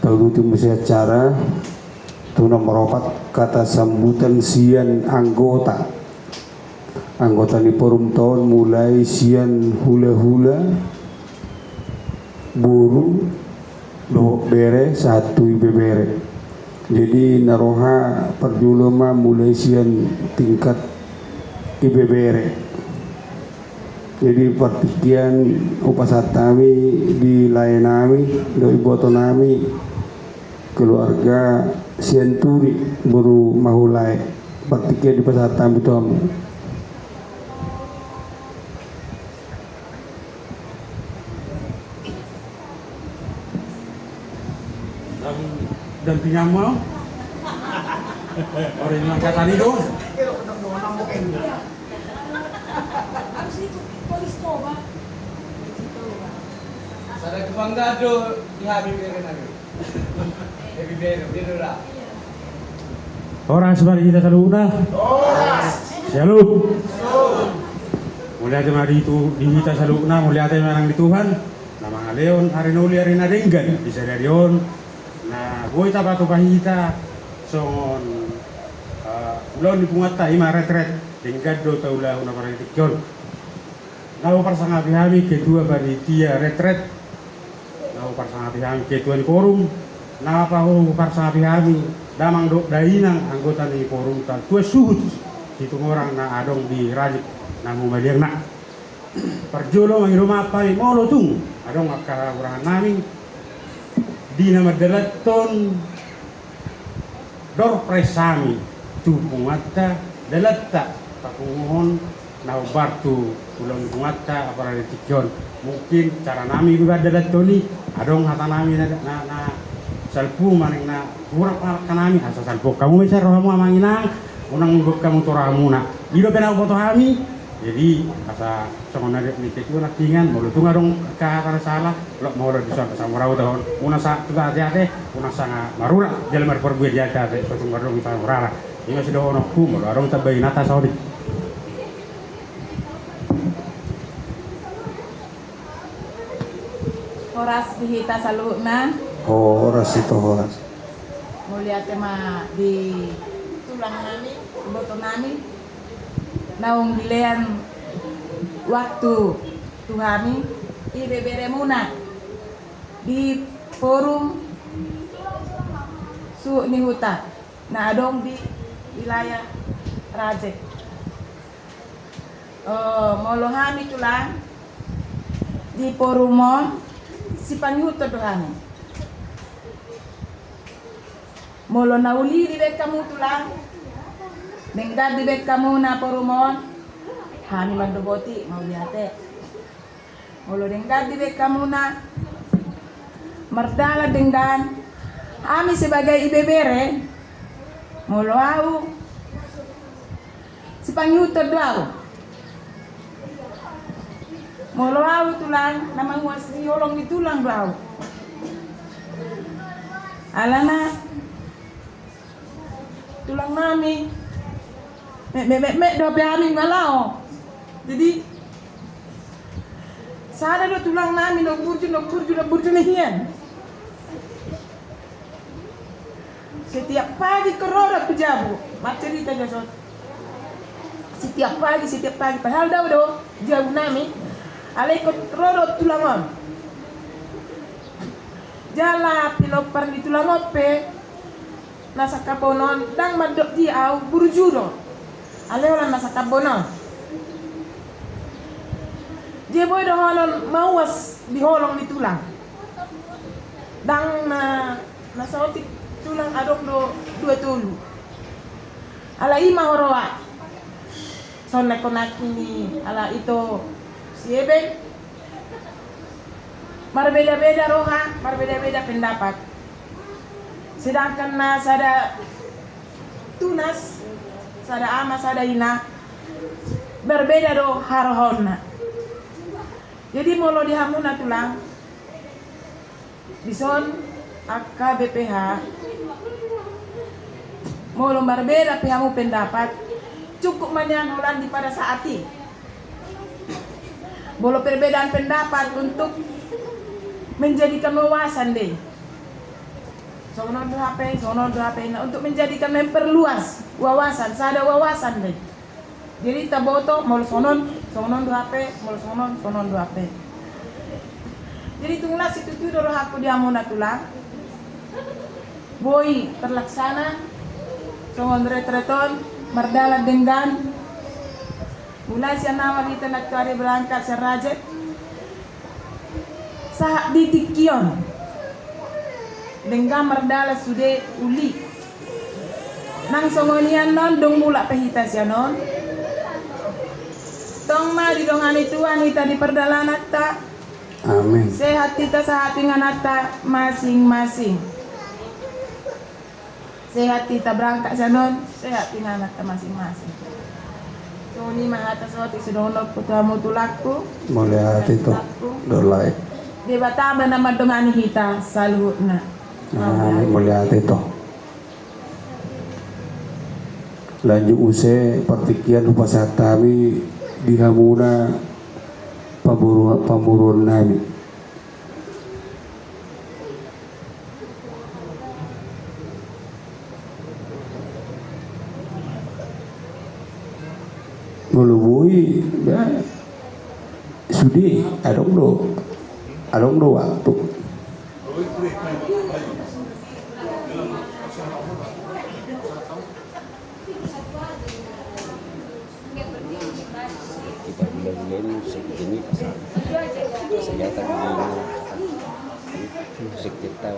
Tauduti muse acara tu nomor opat, kata sambutan sian anggota. Anggota ni forumta on mulai sian hulahula, boru dohot bere sahat tu ibebere. Jadi na roha parjolo ma mulai sian tingkat ibebere. Jadi partingkian hupasahat hami di laenami dohot ibotonami, keluarga Sianturi, boru Mahulae, partingkian dipasahat hami tu hamu. Dampingan ma. Orang yang angkatan itu. Sada kebanggaan do di hami bere nami. Happy bere, bere ra. Horas ma di hita saluhutna. Horas. Shalom. Mauliate ma di tu, di hita saluhutna, mauliate ma nang di Tuhan. Na Mangalehon ari na uli, ari na denggan di sadari on, na boi tapatupa hita songon, eh, ulaon ni punguanta, i ma retret. Denggan do taulahon apala di tingki on. Na huparsangapi hami ketua panitia retret, na huparsangapi hami ketua ni forum, na huparsangapi hami damang dohot dainang anggota ni forumta, tuan suhut Situmorang na adong di Rajek na humaliang na. Parjolo mangido maaf hami molo tung adong angka hahurangan nami di na mandalanhon door prize hami tu punguanta, dalanta papunguhon na hombar tu ulaon ni punguanta apala di tingki on. Mungkin cara nami do mandalanhon i, adong hata nami na, na, na salpu manang na hurang pangalangka nami, asa salpuhon hamu ma sian rohamu amang inang, unang ingkon hamu tu rohamuna. I dope na huboto hami. Jadi asa songon na nidok ni ketua nangkiningan, molo tung adong angka hata na sala, lot ma olo dison, asa mura hutahon, unang sa tu ate-ate, unang sanga marura jala marparbue di ate-ate, so tung adong hita murara. I ma sidohononku, molo adong tambahinanta saotik. Horas di hita saluhutna. Horas ito, horas. Mauliate ma di tulang nami, iboto nami, naung dilean waktu tu hami, ibeberemuna di forum suhut ni huta na adong di wilayah Rajek. Eh, molo hami tulang di forum on, sipangihuthon do hami. Molo na uli dibaen hamu tulang, denggan dibaen hamuna forum on, hami mandoboti, mauliate. Molo denggan dibaen hamuna, mardalan denggan, hami sebagai ibebere, molo au, sipangihuthon do au. Molo au tulang, na manguas di holong ni tulang do au. Alana tulang nami, metmet, metmet do hape hami mangalo. Jadi sada do tulang nami na umburju, na umburju, na umburju na hian. Setiap pagi ingkon ro do tu jabu, marcerita jo songon. Setiap pagi, setiap pagi, padahal dao do jabu nami, alai ingkon ro do tulang on. Jala pinomparna tulang on pe, na sangkapon on, ndang mandok dia au burju do. Alai holan na sangkapon on. Dia boi dohonon mauas di holong ni tulang. Ndang na, na saotik tulang adong do dua tolu. Ala i ma huroha. Songon na nidok ni ala ito si Ebeng. Marbeda-beda roha, marbeda-beda pendapat. Sedangkan na sada tunas, sada ama, sada ina, berbeda do harohaonna. Jadi molo di hamuna tulang, dison angka B P H, molo marbeda pe hamu pendapat, cukup ma nian holan di pada saat i. Molo perbedaan pendapat untuk menjadikan wawasan do i. Songon on do hape, songon on do hape, na untuk menjadikan, memperluas wawasan, sada wawasan do i. Jadi taboto, molo songon on, songon on do hape, molo songon on, songon on do hape. Jadi tung las situtu do rohangku di hamuna tulang. Boi terlaksana songon retret on, mardalan denggan. Mulai sian awal hita nantoari berangkat sian Rajek sahat di tingki on, denggan mardalan sude uli. Nang songon i annon dung mulak pe hita sian on, tong ma didongani Tuhan hita di perdalananta. Amin. Sehat hita sahat ingananta masing-masing. Sehat hita berangkat sian on, sehat ingananta masing-masing. Songon i ma hata saotik sidohononku tu hamu tulangku. Mauliate ito. Debata ma na mandongani hita saluhutna. Amin, mauliate ito. Lanjut muse partingkian hupasahat hami di hamuna pamoruon, pamoruon nami. Ui, ya. Sude, adong do. Adong do waktu. Kita bilang-bilang musik ini pasal. Senjata begini. Musik kita.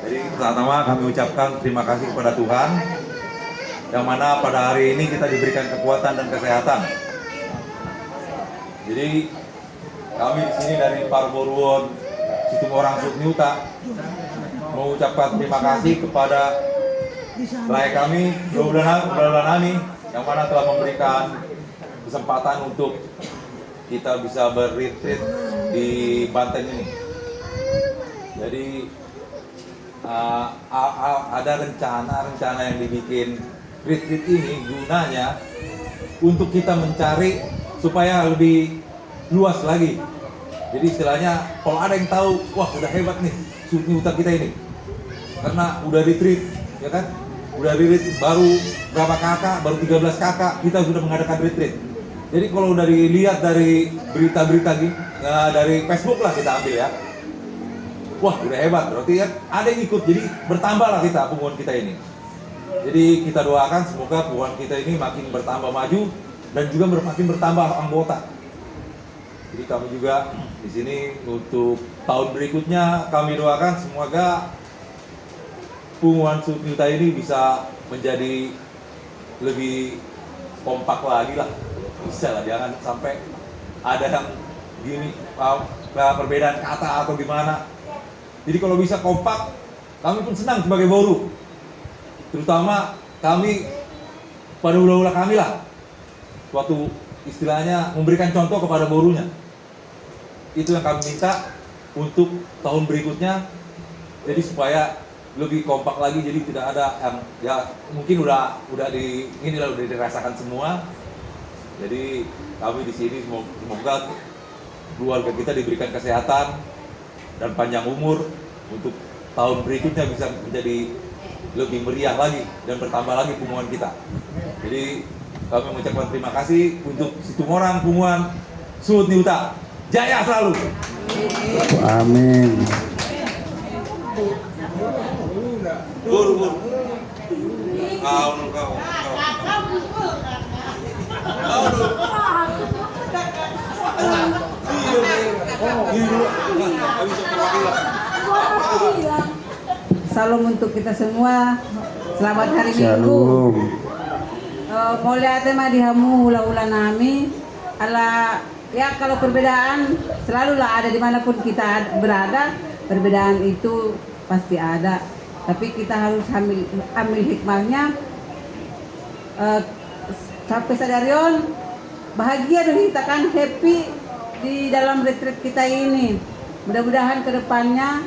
Jadi, pertama-tama kami ucapkan terima kasih kepada Tuhan, yang mana pada hari ini kita diberikan kekuatan dan kesehatan. Jadi, kami di sini dari Parboruon Situmorang Suhut Ni Huta mengucapkan terima kasih kepada lae kami, Dua Bulan, Dua Bulan Ani, yang mana telah memberikan kesempatan untuk kita bisa berretreat di Banten ini. Jadi, eh, a- a- ada rencana-rencana yang dibikin retreat ini gunanya untuk kita mencari supaya lebih luas lagi. Jadi istilahnya kalau ada yang tahu, wah, udah hebat nih Suhut Ni Huta kita ini. Karena udah retreat, ya kan? Udah retreat baru berapa K K, baru tiga belas K K, kita sudah mengadakan retreat. Jadi kalau dari, lihat dari berita-berita gitu, eh, dari Facebook lah kita ambil ya. Wah, udah hebat, berarti ya ada yang ikut, jadi bertambahlah kita, punguan kita ini. Jadi kita doakan semoga punguan kita ini makin bertambah maju dan juga ber- makin bertambah anggota. Jadi kami juga di sini untuk tahun berikutnya kami doakan semoga punguan Suhut Ni Huta ini bisa menjadi lebih kompak lagi lah. Bisa lah, jangan sampai ada yang gini, uh, perbedaan kata atau gimana. Jadi kalau bisa kompak, kami pun senang sebagai boru. Terutama kami pada hula-hula kami lah. Suatu istilahnya memberikan contoh kepada borunya. Itu yang kami minta untuk tahun berikutnya. Jadi supaya lebih kompak lagi, jadi tidak ada yang, ya, mungkin udah udah di inilah, udah dirasakan semua. Jadi kami di sini semoga, semoga keluarga kita diberikan kesehatan dan panjang umur untuk tahun berikutnya bisa menjadi lebih meriah lagi dan bertambah lagi punguan kita. Jadi kami mengucapkan terima kasih untuk Situmorang, punguan Suhut Ni Huta. Jaya selalu. Amin. Salam untuk kita semua. Selamat hari Minggu. Shalom. Eh, mauliate ma di hamu hula-hula nami. Ala, ya, kalau perbedaan selalulah ada dimanapun kita ad- berada, perbedaan itu pasti ada. Tapi kita harus ambil, ambil hikmahnya. Eh, sampai sadari on, bahagia do hita kan, happy di dalam retreat kita ini. Mudah-mudahan ke depannya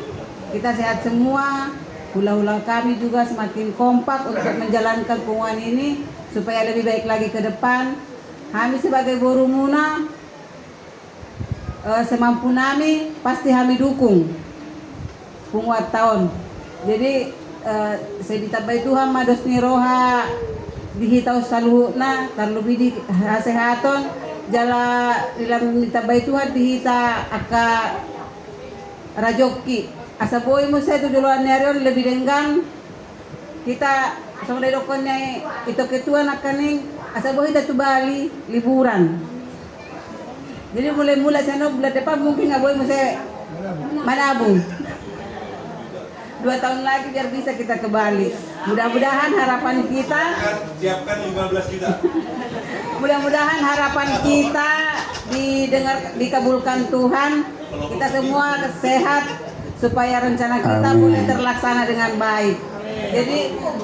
kita sehat semua. Hula-hula kami juga semakin kompak untuk menjalankan punguan ini supaya lebih baik lagi ke depan. Hami sebagai borumuna, eh, semampu nami pasti hami dukung punguanta on. Jadi, eh, sai ditambai Tuhan ma dos ni roha di hita on saluhutna, tarlumobi di hasehaton, jala ditambai Tuhan di hita angka rajongki. Asa boi muse tu joloan ni ari on lebih denggan hita, songon na didokkon ni ito ketua nangkaning, asa boi hita tu Bali liburan. Jadi mulai-mulai sian on bulan depan mungkin nga boi muse manabung. Dua tahun lagi biar bisa kita ke Bali. Mudah-mudahan harapan kita, siapkan lima belas juta. Mudah-mudahan harapan kita didengar, dikabulkan Tuhan. Kita semua sehat supaya rencana kita boleh terlaksana dengan baik. Jadi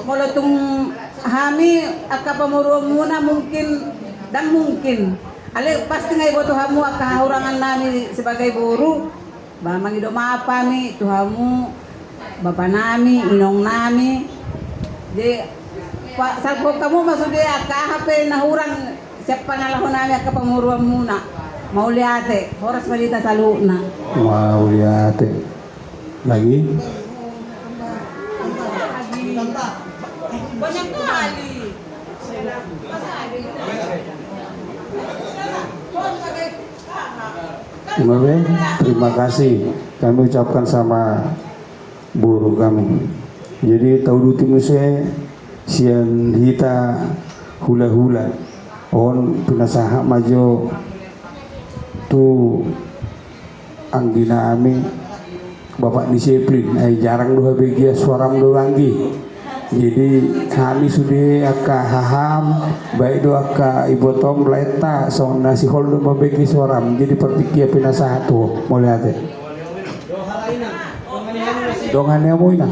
molo tung hami angka pamoruonmuna mungkin, ndang mungkin. Alai pasti nga iboto hamu angka hahurangan nami sebagai boru. Ba mangido maaf hami tu hamu, bapa nami, inong nami. Jadi pa, salpu hamu ma sude angka aha pe na hurang sian pangalaho nami angka pamoruonmuna. Mauliate, horas ma di hita saluhutna. Mauliate. Lagi? Banyak kali. Ima be, terima kasih kami ucapkan sama boru kami. Jadi tauduti muse sian hita hulahula on, pinasahat ma jo tu anggi nami, Bapak Disiplin, ai jarang do habegean suaram do anggi. Jadi hami sude angka haham, baik do angka ibotom, laeta songon na sihol do mambege suaram. Jadi partingkian pinasahat tu ho, mauliate. Dongan ni hamu ina.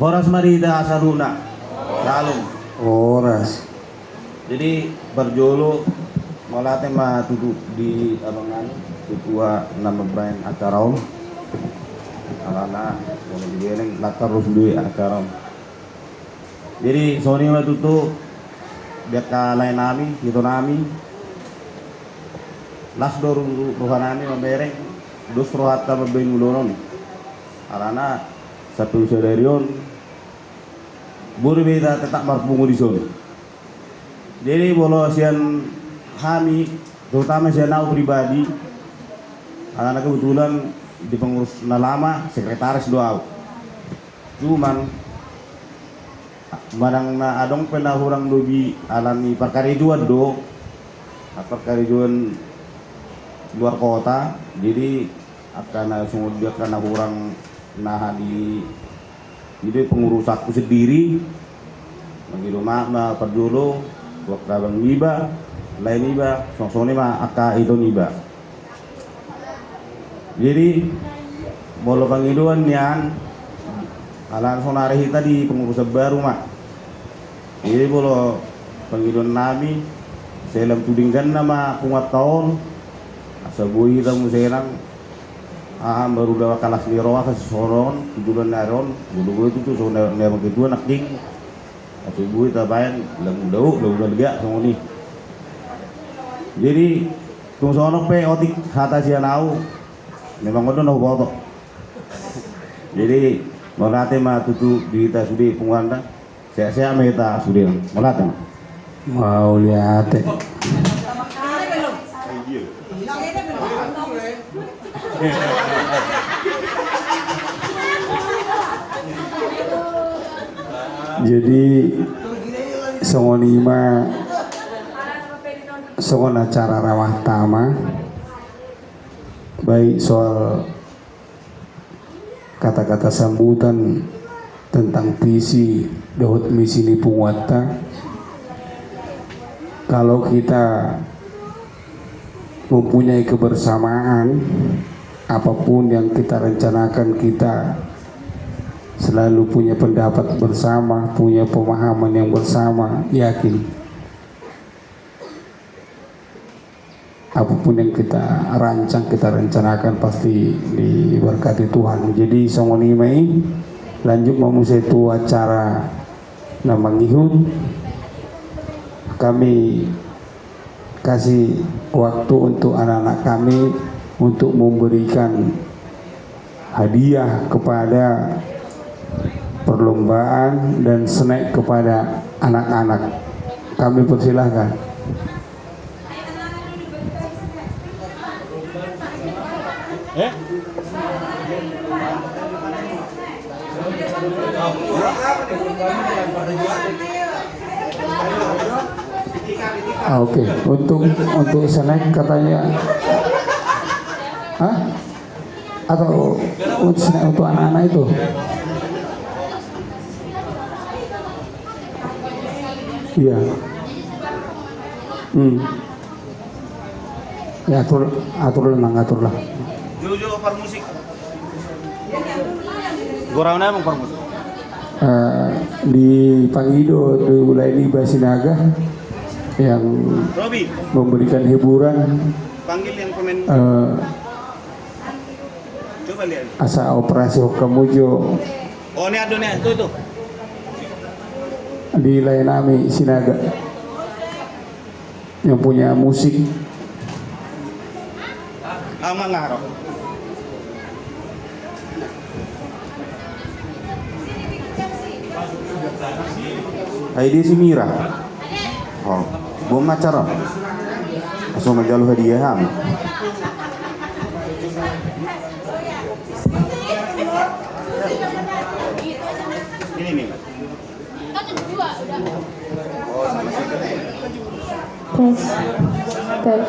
Horas ma di hita saluhutna. Salam. Horas. Jadi parjolo mauliate ma tutu di abang nami, ketua na mambaen acara on. Alana molo digeleng lantar dos do i acara on. Jadi songon i ma tutu di angka lae nami, ito nami. Las do ru-, roha nami mamereng, dos rohanta mambaen ulaon on. Alana sampe tu sadari on boi do hita tetap marpungu dison. Jadi molo sian hami, terutama sian au pribadi, alana kebetulan di pengurus na lama sekretaris do au. Cuman manang na adong pe na hurang lobi alani parkarejoan do, parkarejoan luar kota, jadi angka na songon dia angka na hurang na aha di, di pengurusanku sendiri. Mangido maaf ma parjolo tu angka abang niba, lae niba, songon i ma angka ito niba. Jadi molo pangidoan nian, alana sonari hita di pengurusan baru ma. Jadi molo pangidoan nami, sai lam tu dengganna ma punguanta on, asa boi hita muse nang aha, marula kalas ni roha songon on tu joloan ni ari on. Molo boi tutu songon na, na ketua nangkin, asa boi tabaen lam ulaon, lam ulaon lega songon i. Jadi tung songon on pe otik hata sian au, memang on do na huboto. Jadi mauliate ma tutu di hita sude punguanta. Sehat-sehat ma hita sude. Mauliate ma. Mauliate. Jadi songon i ma, songon acara ramah tamah, baik soal kata-kata sambutan tentang visi dohot misi ni punguanta. Kalau kita mempunyai kebersamaan, apapun yang kita rencanakan, kita selalu punya pendapat bersama, punya pemahaman yang bersama, yakin apapun yang kita rancang, kita rencanakan, pasti diberkati Tuhan. Jadi songon i ma i, lanjut ma muse tu acara na mangihut. Kami kasih waktu untuk anak-anak kami untuk memberikan hadiah kepada perlombaan dan snack kepada anak-anak. Kami persilahkan. Eh? Ah, oke, untuk, untuk snack katanya. Hah? Atau untuk snack untuk anak-anak itu? Iya. Hmm. Ya, atur, atur lah, Nang, atur lah. Jojo parmusik. Gorang na, Nang, parmusik. Eh, dipangido do ulaon i ba Sinaga yang Robi, memberikan hiburan, panggil yang pemain. Eh, coba lihat. Asa operasi hok hamu jo. Oh, ni ado ni, tu, tu. Di lae nami Sinaga yang punya musik. Amang Aro. Ai dia si Mira. Oh, bom acara. Langsung manjalo hadiah ham. Ini nih. Tes, tes.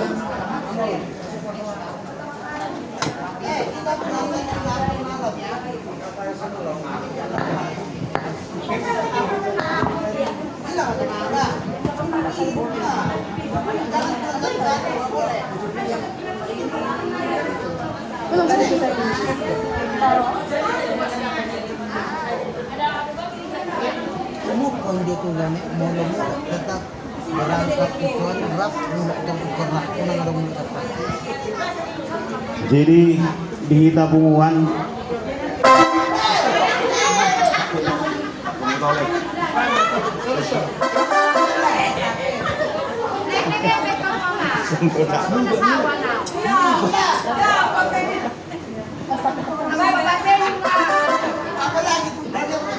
Umur kau dia tu, Gane, molo tetap berangkat ke Tuhan, rap, mulak dan ukur rap, unang ada mulak apa. Jadi, di hita punguan.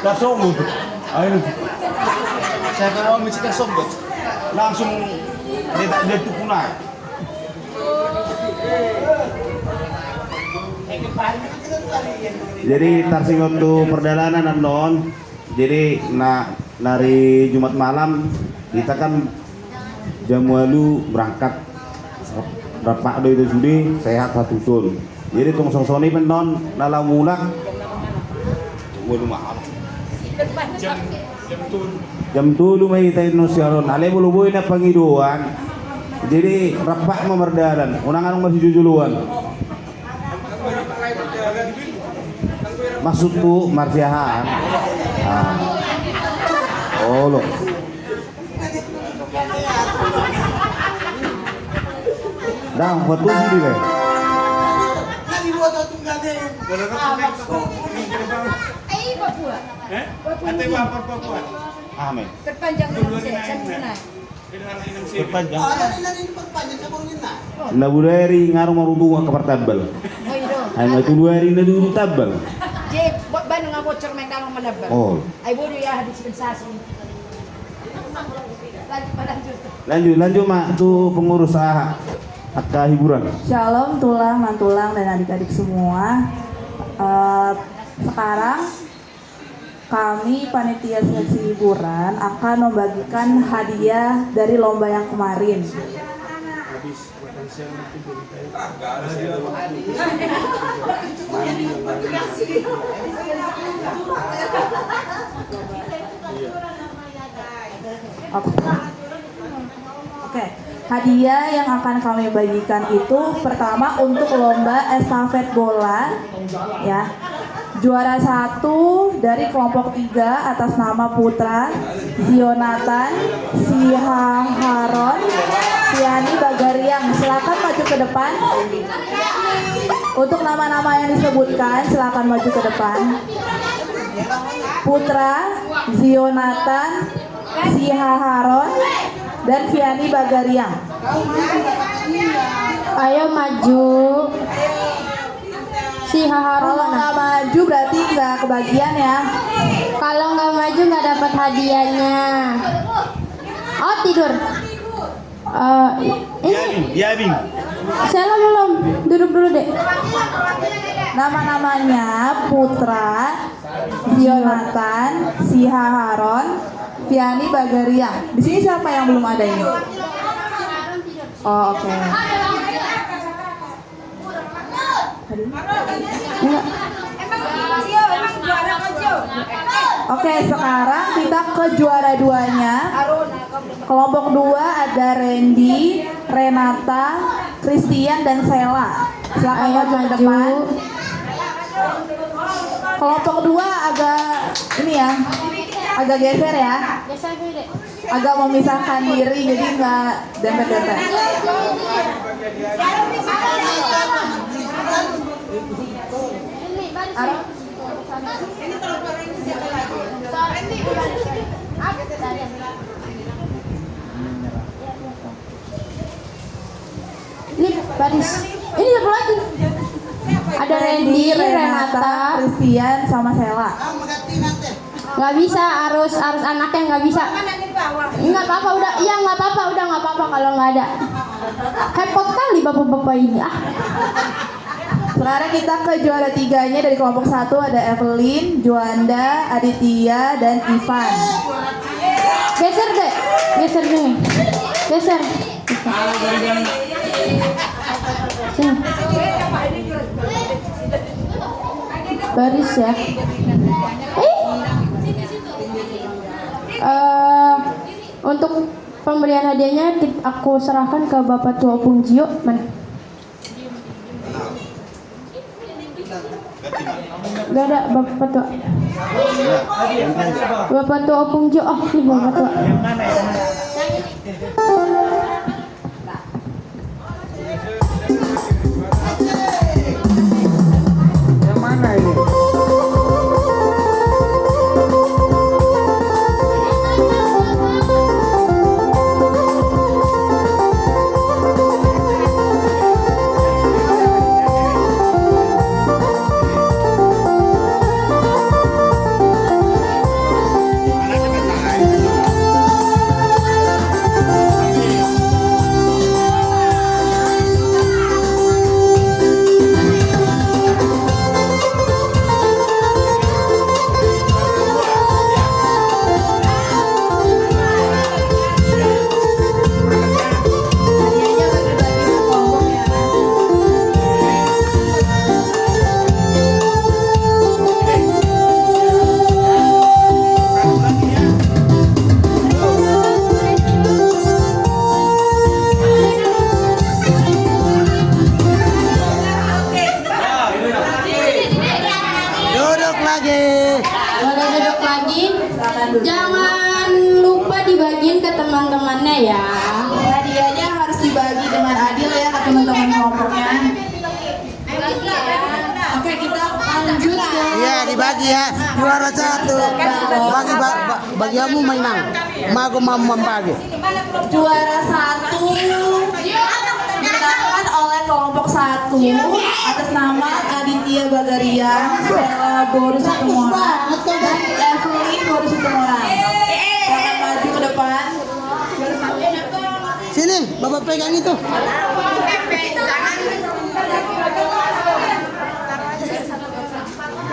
Dah sombong tu. Ayo. Saya kalau mesti dah sombong. Langsung dia tak, dia tu punai. Jadi, tarsingot tu pardalanan annon. Jadi, na, nari Jumat malam, hita kan jam ualu berangkat. Rap do hita sude, sehat satuson. Jadi, tong songon i pe annon, na laho mulak. Ualu malam. Jam tolu ma hita annon sian on. Alai molo boi na pangidoan. Jadi, rap ma mardalan. Unang adong masijojoloan. Maksudku marsiahaan. Ah. Olo. Dang, buat tujuh di be. Eh? Ate bapak Papua. Amin. Perpanjang dulu, saya, saya mau naik. Perpanjang. Na budari ngarung maruntung angka partambal. Oh, iya dong. Ai na tolu ari na dulu tambal. Jadi, ba-, Bandung nggak bocor, main dalam menambal. Oh. Ai bodoh ya, dispensasi. Lanjut, Pak, lanjut. Lanjut, lanjut, Mak. Tu pengurus, ah, angka hiburan. Shalom, tulang, mantulang, dan adik-adik semua. Eh, sekarang kami, panitia seleksi hiburan, akan membagikan hadiah dari lomba yang kemarin. Oke. Oke. Hadiah yang akan kami bagikan itu pertama untuk lomba estafet bola, ya. Juara satu dari kelompok tiga atas nama Putra Zionatan Sihaharon Siani Bagariang. Silakan maju ke depan. Untuk nama-nama yang disebutkan, silakan maju ke depan. Putra Zionatan Sihaharon dan Fiani Bagariang. Ayo maju. Sihaharon. Kalau mana? Nggak maju berarti nggak kebagian ya. Kalau nggak maju nggak dapat hadiahnya. Oh, tidur. Eh, ini. Diabing, diabing. Saya belum. Duduk dulu, Dek. Nama-namanya Putra Zionatan Sihaharon Fiani Bagariang. Di sini siapa yang belum ada ini? Oh, oke. Aduh. Enggak. Oke, sekarang kita ke juara duanya. Kelompok dua ada Randy, Renata, Christian dan Sela. Silakan maju ke depan. Kelompok dua agak ini ya, agak geser ya. Geser dulu deh. Agak memisahkan diri, jadi nggak dempet-dempet. Ini kalau keluar ini siapa lagi? Randy, bukan. Apa tadi? Ini baris. Ini satu lagi. Ada Randy, Randy, Renata, Renata, Christian, sama Sela. Nggak bisa, harus, harus anaknya, nggak bisa. Nggak apa-apa, udah. Iya, nggak apa-apa, udah, nggak apa-apa kalau nggak ada. Repot kali bapak-bapak ini, ah. Sekarang kita ke juara tiganya. Dari kelompok satu ada Evelyn, Juanda, Aditya, dan Ivan. Geser deh, geser deh, geser. Sini. Baris ya. Eh. Eh, untuk pemberian hadiahnya kit-, aku serahkan ke Bapak Tua Opung Jio. Mana? Gak ada Bapak Tua. Bapak Tua Opung Jio. Oh, ini Bapak Tua. Yang mana ini? Duduk lagi. Boleh duduk lagi. Jangan lupa dibagiin ke teman-temannya ya. Hadiahnya harus dibagi dengan adil ya ke teman-teman kelompoknya. Oke, kita lanjut ke... Iya, dibagi ya. Juara satu. Bagi, ba-, ba-, bagi hamu ma inang. Mago ma mambagi. Juara satu dimenangkan oleh kelompok satu atas nama Aditya Bagariang, Stella Boru Situmorang, dan Evelyn Boru Situmorang. Silakan maju ke depan. Sini, Bapak pegang itu.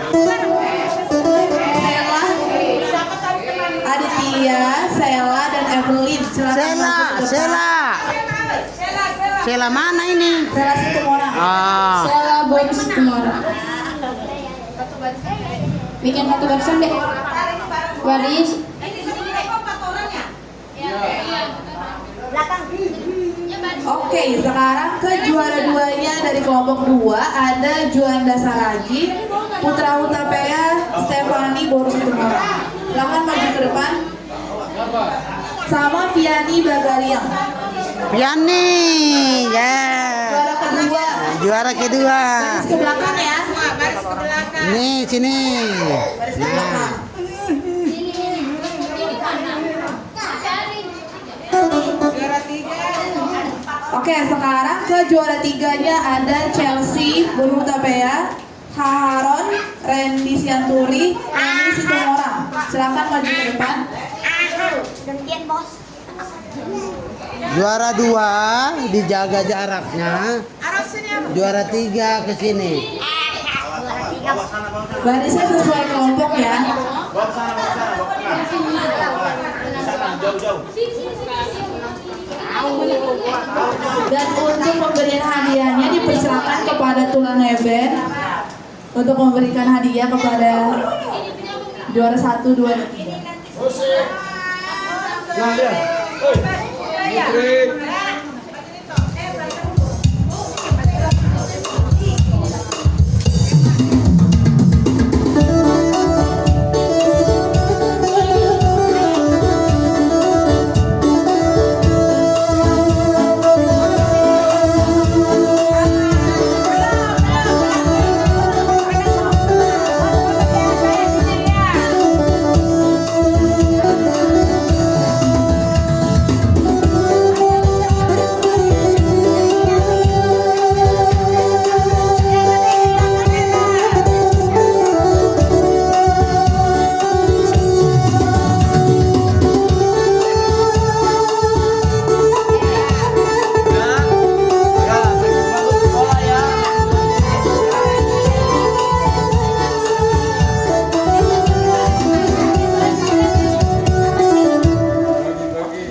Sela, Aditya, Sela, dan Evelyn. Silakan Sela, masuk ke depan. Sela. Sela mana ini? Sela Situmorang. Ah. Sela Boru Situmorang. Bikin satu barisan deh. Baris. Oke, sekarang ke juara duanya dari kelompok dua, ada Juanda Saragi, Putra Hutapea, Stefani Boru Situmorang. Silakan maju ke depan. Sama Viani Bagariang. Viani, ya. Juara kedua. Juara kedua. Baris ke belakang ya. Nih, sini. Baris ke belakang. Oke, sekarang ke juara tiganya ada Chelsea Boru Hutapea, Haharon, Randy Sianturi, Rani Situmorang. Silakan maju ke depan. Gantian, Bos. Juara dua dijaga jaraknya. Juara tiga ke sini. Barisnya sesuai kelompok ya. Dan untuk pemberian hadiahnya dipersilakan kepada Tulang Eben untuk memberikan hadiah kepada juara satu, dua, dan tiga. Nah, lihat. Hei. Putri.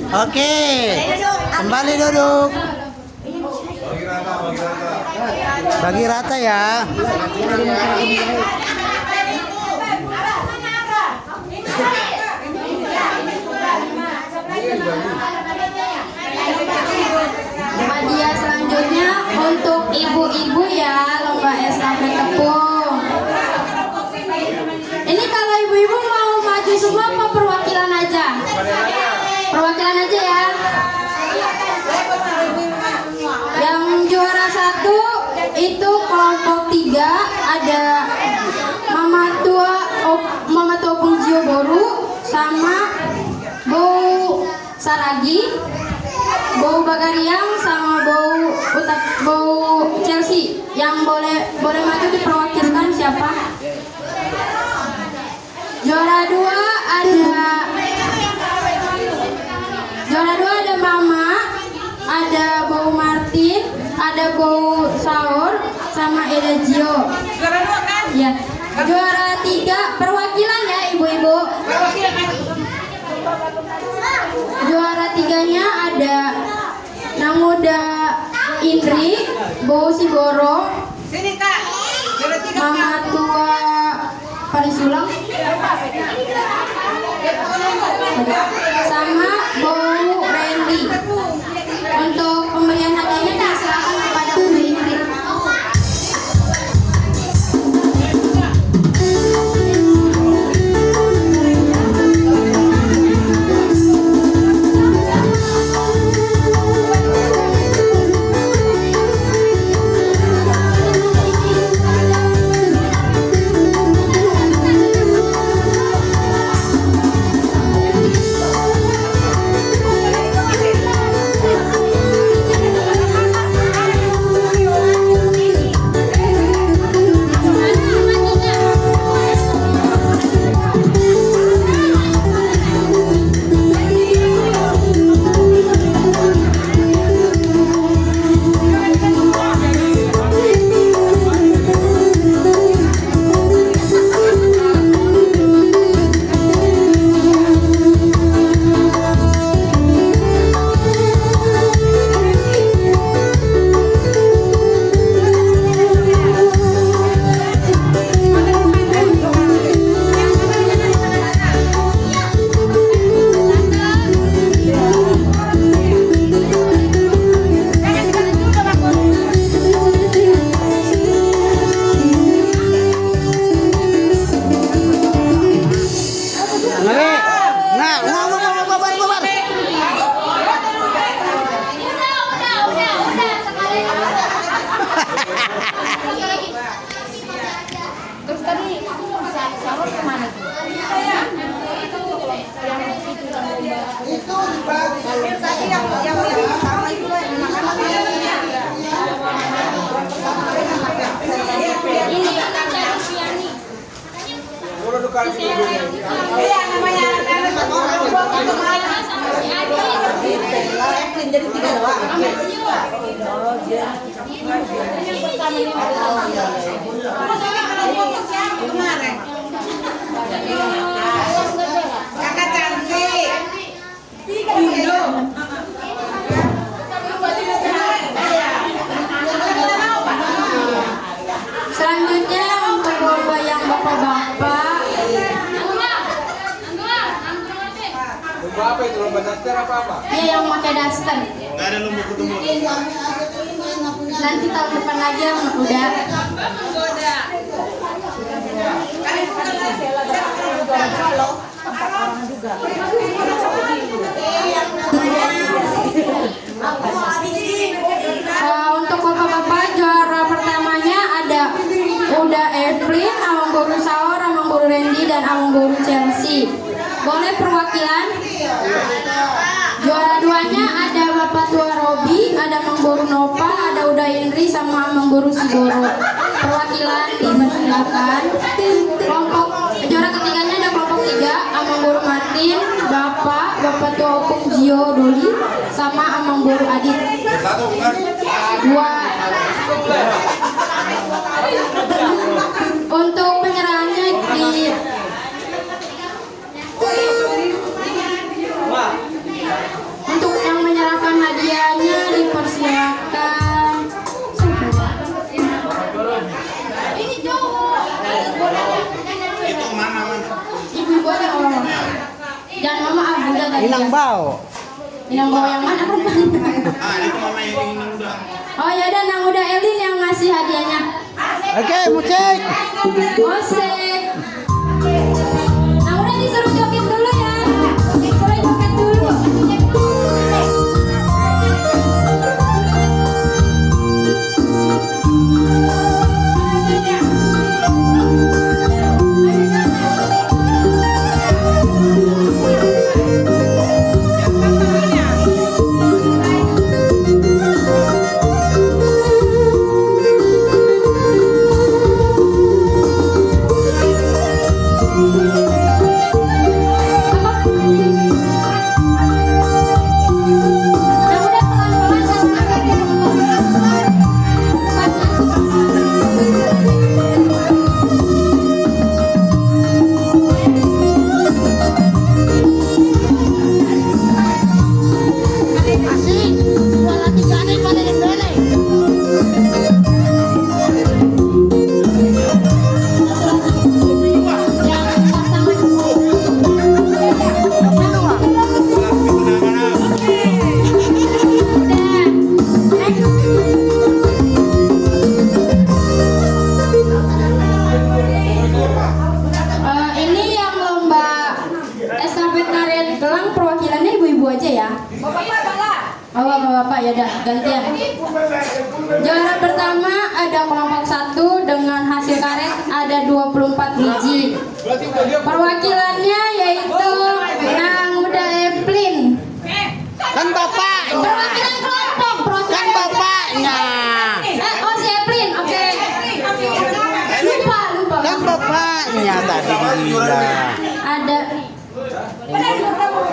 Oke, kembali duduk. Bagi rata ya. Hadiah selanjutnya untuk ibu-ibu ya, lomba estafet tepung. Ini kalau ibu-ibu mau maju semua apa perwakilan aja? Perwakilan aja ya. Yang juara satu itu kelompok tiga, ada Mama Tua Op-, Mama Tua Opung Jio boru sama Bou Saragi, Bou Bagariang sama Bou Uta-, Bou Chelsea. Yang boleh, boleh maju diperwakilkan siapa? Juara dua ada, juara dua ada Mama, ada Bou Martin, ada Bou Saur, sama Eda Jio. Juara dua kan? Iya. Juara tiga perwakilan ya, ibu-ibu. Perwakilan. Juara tiganya ada Nanguda Indri, Bou Sigoro, Mama Tua Parisulang, sama Bou Randy. Untuk pemberian hadiahnya, kami serahkan kepada Bou Indri. Nah, nah, nah, nah, nah, nah, nah. Terus tadi itu sa-, salon kemana tuh? Itu yang, yang, yang pertama itu lah, yang makan. Ini kan dari Siani. Iya, namanya, namanya orang tua kan kemarin. Jadi tiga doang. Kakak cantik. Indo. Selanjutnya untuk lomba yang bapak-bapak. Lomba apa itu? Lomba daster apa, apa? Iya, yang pakai daster. Nggak ada lomba ketemu. Nanti tahun depan lagi ya, udah. Eh, untuk bapak-bapak, juara pertamanya ada Uda Evelyn, Amangboru Saur, Amangboru Randy, dan Amangboru Chelsea. Boleh perwakilan? Juara duanya ada Bapak Tua Robi, ada Amangboru Nopa, ada Uda Indri, sama Amangboru Sigoro. Perwakilan dipersilakan. Kelompok, juara ketiganya ada kelompok tiga, Amangboru Martin, Bapak, Bapak Tua Opung Jio Doli, sama Amangboru Adit. Dua. Untuk penyerahannya di Inang Bao. Inang Bao yang mana rupanya? Ah, itu mama yang Inang Uda. Oh ya udah, Nang Uda Elin yang ngasih hadiahnya. Oke, musik. Musik. Nah, udah disuruh joget dulu ya. Disuruh joget dulu. Eh, ini yang lomba estafet ngaret gelang perwakilannya ibu-ibu aja ya. Oh, bapak-bapak ya, dah gantian. Juara pertama ada kelompok satu dengan hasil karet ada dua puluh empat biji. Perwakilannya yaitu Nang Uda Eplin. Kan bapaknya. Perwakilan kelompok, perwakilan. Kan bapaknya. Eh, oh, si Eplin, oke. Lupa, lupa. Kan bapaknya tadi bilang. Ada.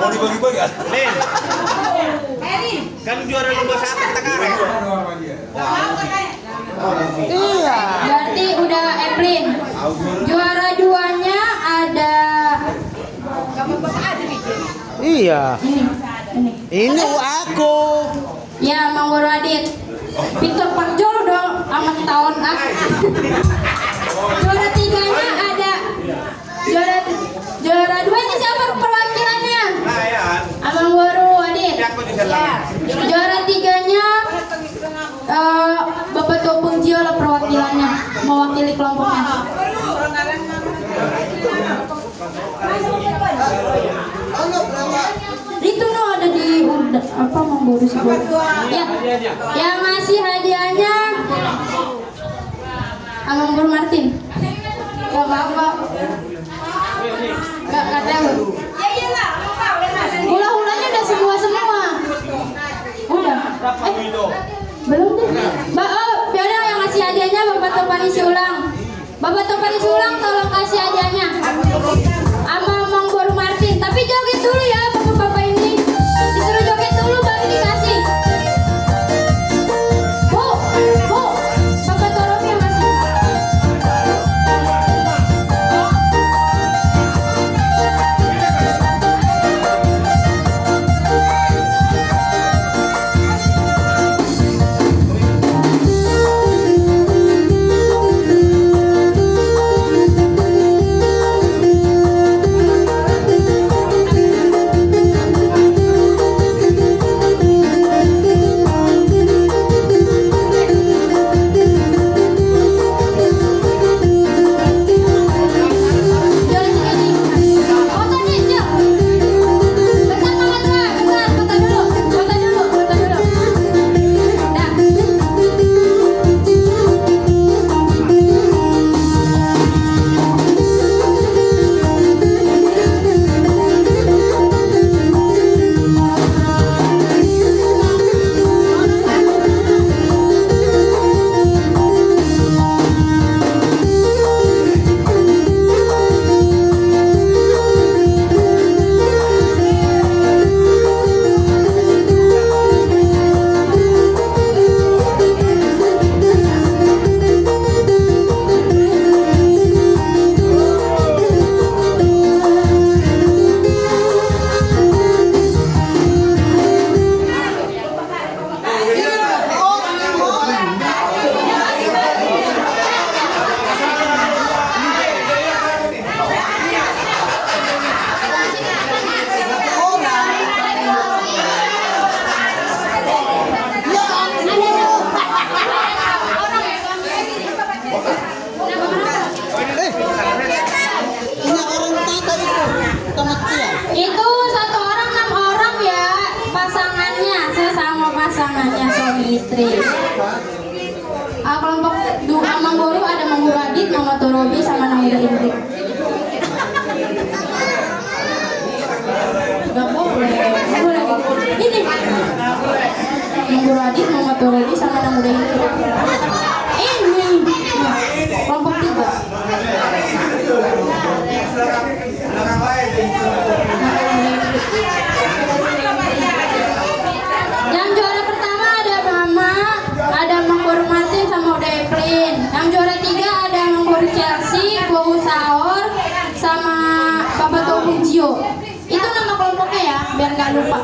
Mau dibagi-bagi, ah? Nih. Kan juara lomba satu kita karet. Iya. Berarti udah Eplin. Juara duanya ada. Iya. Ini, ini. Ini aku. Ya, Mang Boru Adit. Victor Parjolo dong, amat taon ah. Juara tiganya ada. Juara, juara dua ini siapa perwakilannya? Amang Boru Adit. Juara tiganya, eh, Bapak Topung Jio lah perwakilannya, mewakili kelompoknya. Itu no ada di Uda, apa, Amang Boru si Boru. Ya. Yang ngasih hadiahnya Amang Boru Martin. Gak apa-apa. Gak, gak tahu. Hula-hulanya udah semua-semua. Udah. Eh, belum deh. Ba-, oh, ya udah, yang ngasih hadiahnya Bapak Topani Siulang. Bapak Topani Siulang, tolong kasih hadiahnya. Sama Amang Boru Martin. Tapi joget dulu ya, bapak-bapak ini. Disuruh joget dulu, baru dikasih. Bu, Bu, Bapak Toromi yang kasih. Ah, kelompok du-, Amangboru, ada Amangboru Adit, Mama Torobi, sama Nang Uda Indri. Nggak boleh. Nggak boleh. Ini. Amangboru Adit, Mama Torobi, sama Nang Uda Indri. Ini. Kelompok tiga. Yang juara pertama ada Mama, ada Amangboru Martin sama Uda Evelyn. Yang juara tiga ada Amangboru Chelsea, Bowo Saur, sama Bapak Togum Jio. Itu nama kelompoknya ya, biar nggak lupa.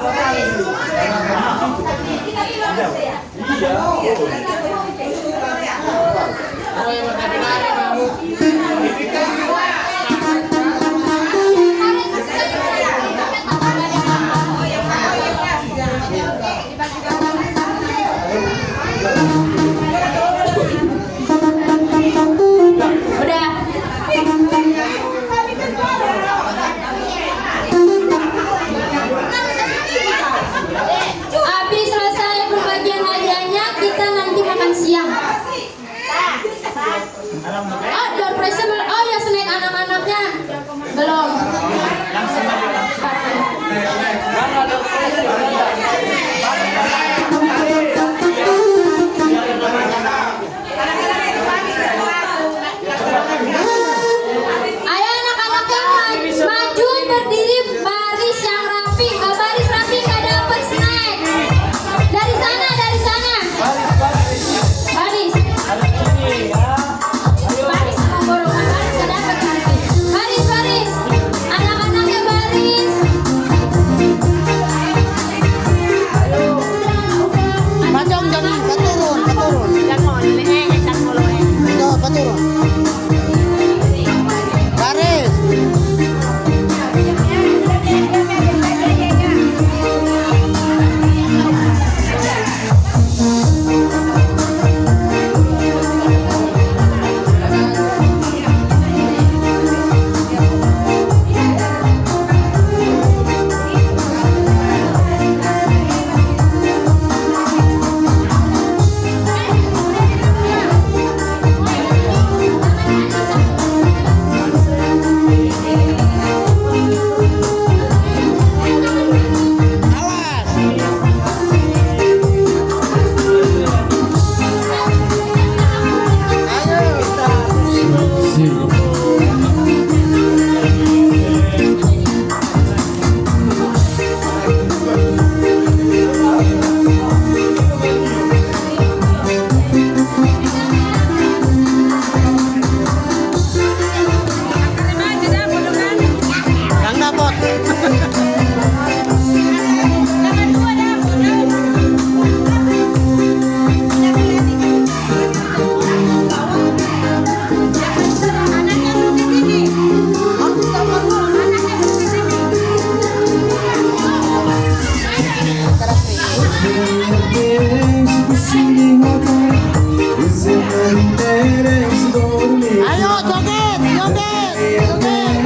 Udah. Habis selesai pembagian hadiahnya, kita nanti makan siang. Oh, door prize-nya belum. Oh ya, snack anak-anaknya belum. Ayo, anak-anak yang ma-, maju berdiri baris yang rapi. Nggak baris rapi, nggak dapet snack. Dari sana, dari sana. Baris. Baris, Amangboru, baris, nggak dapet snack. Baris, baris. Anak-anaknya baris. Pajongjong, paturun, paturun. Tuh, paturun. Baris. Nang dapot. Ayo, joget, joget, joget.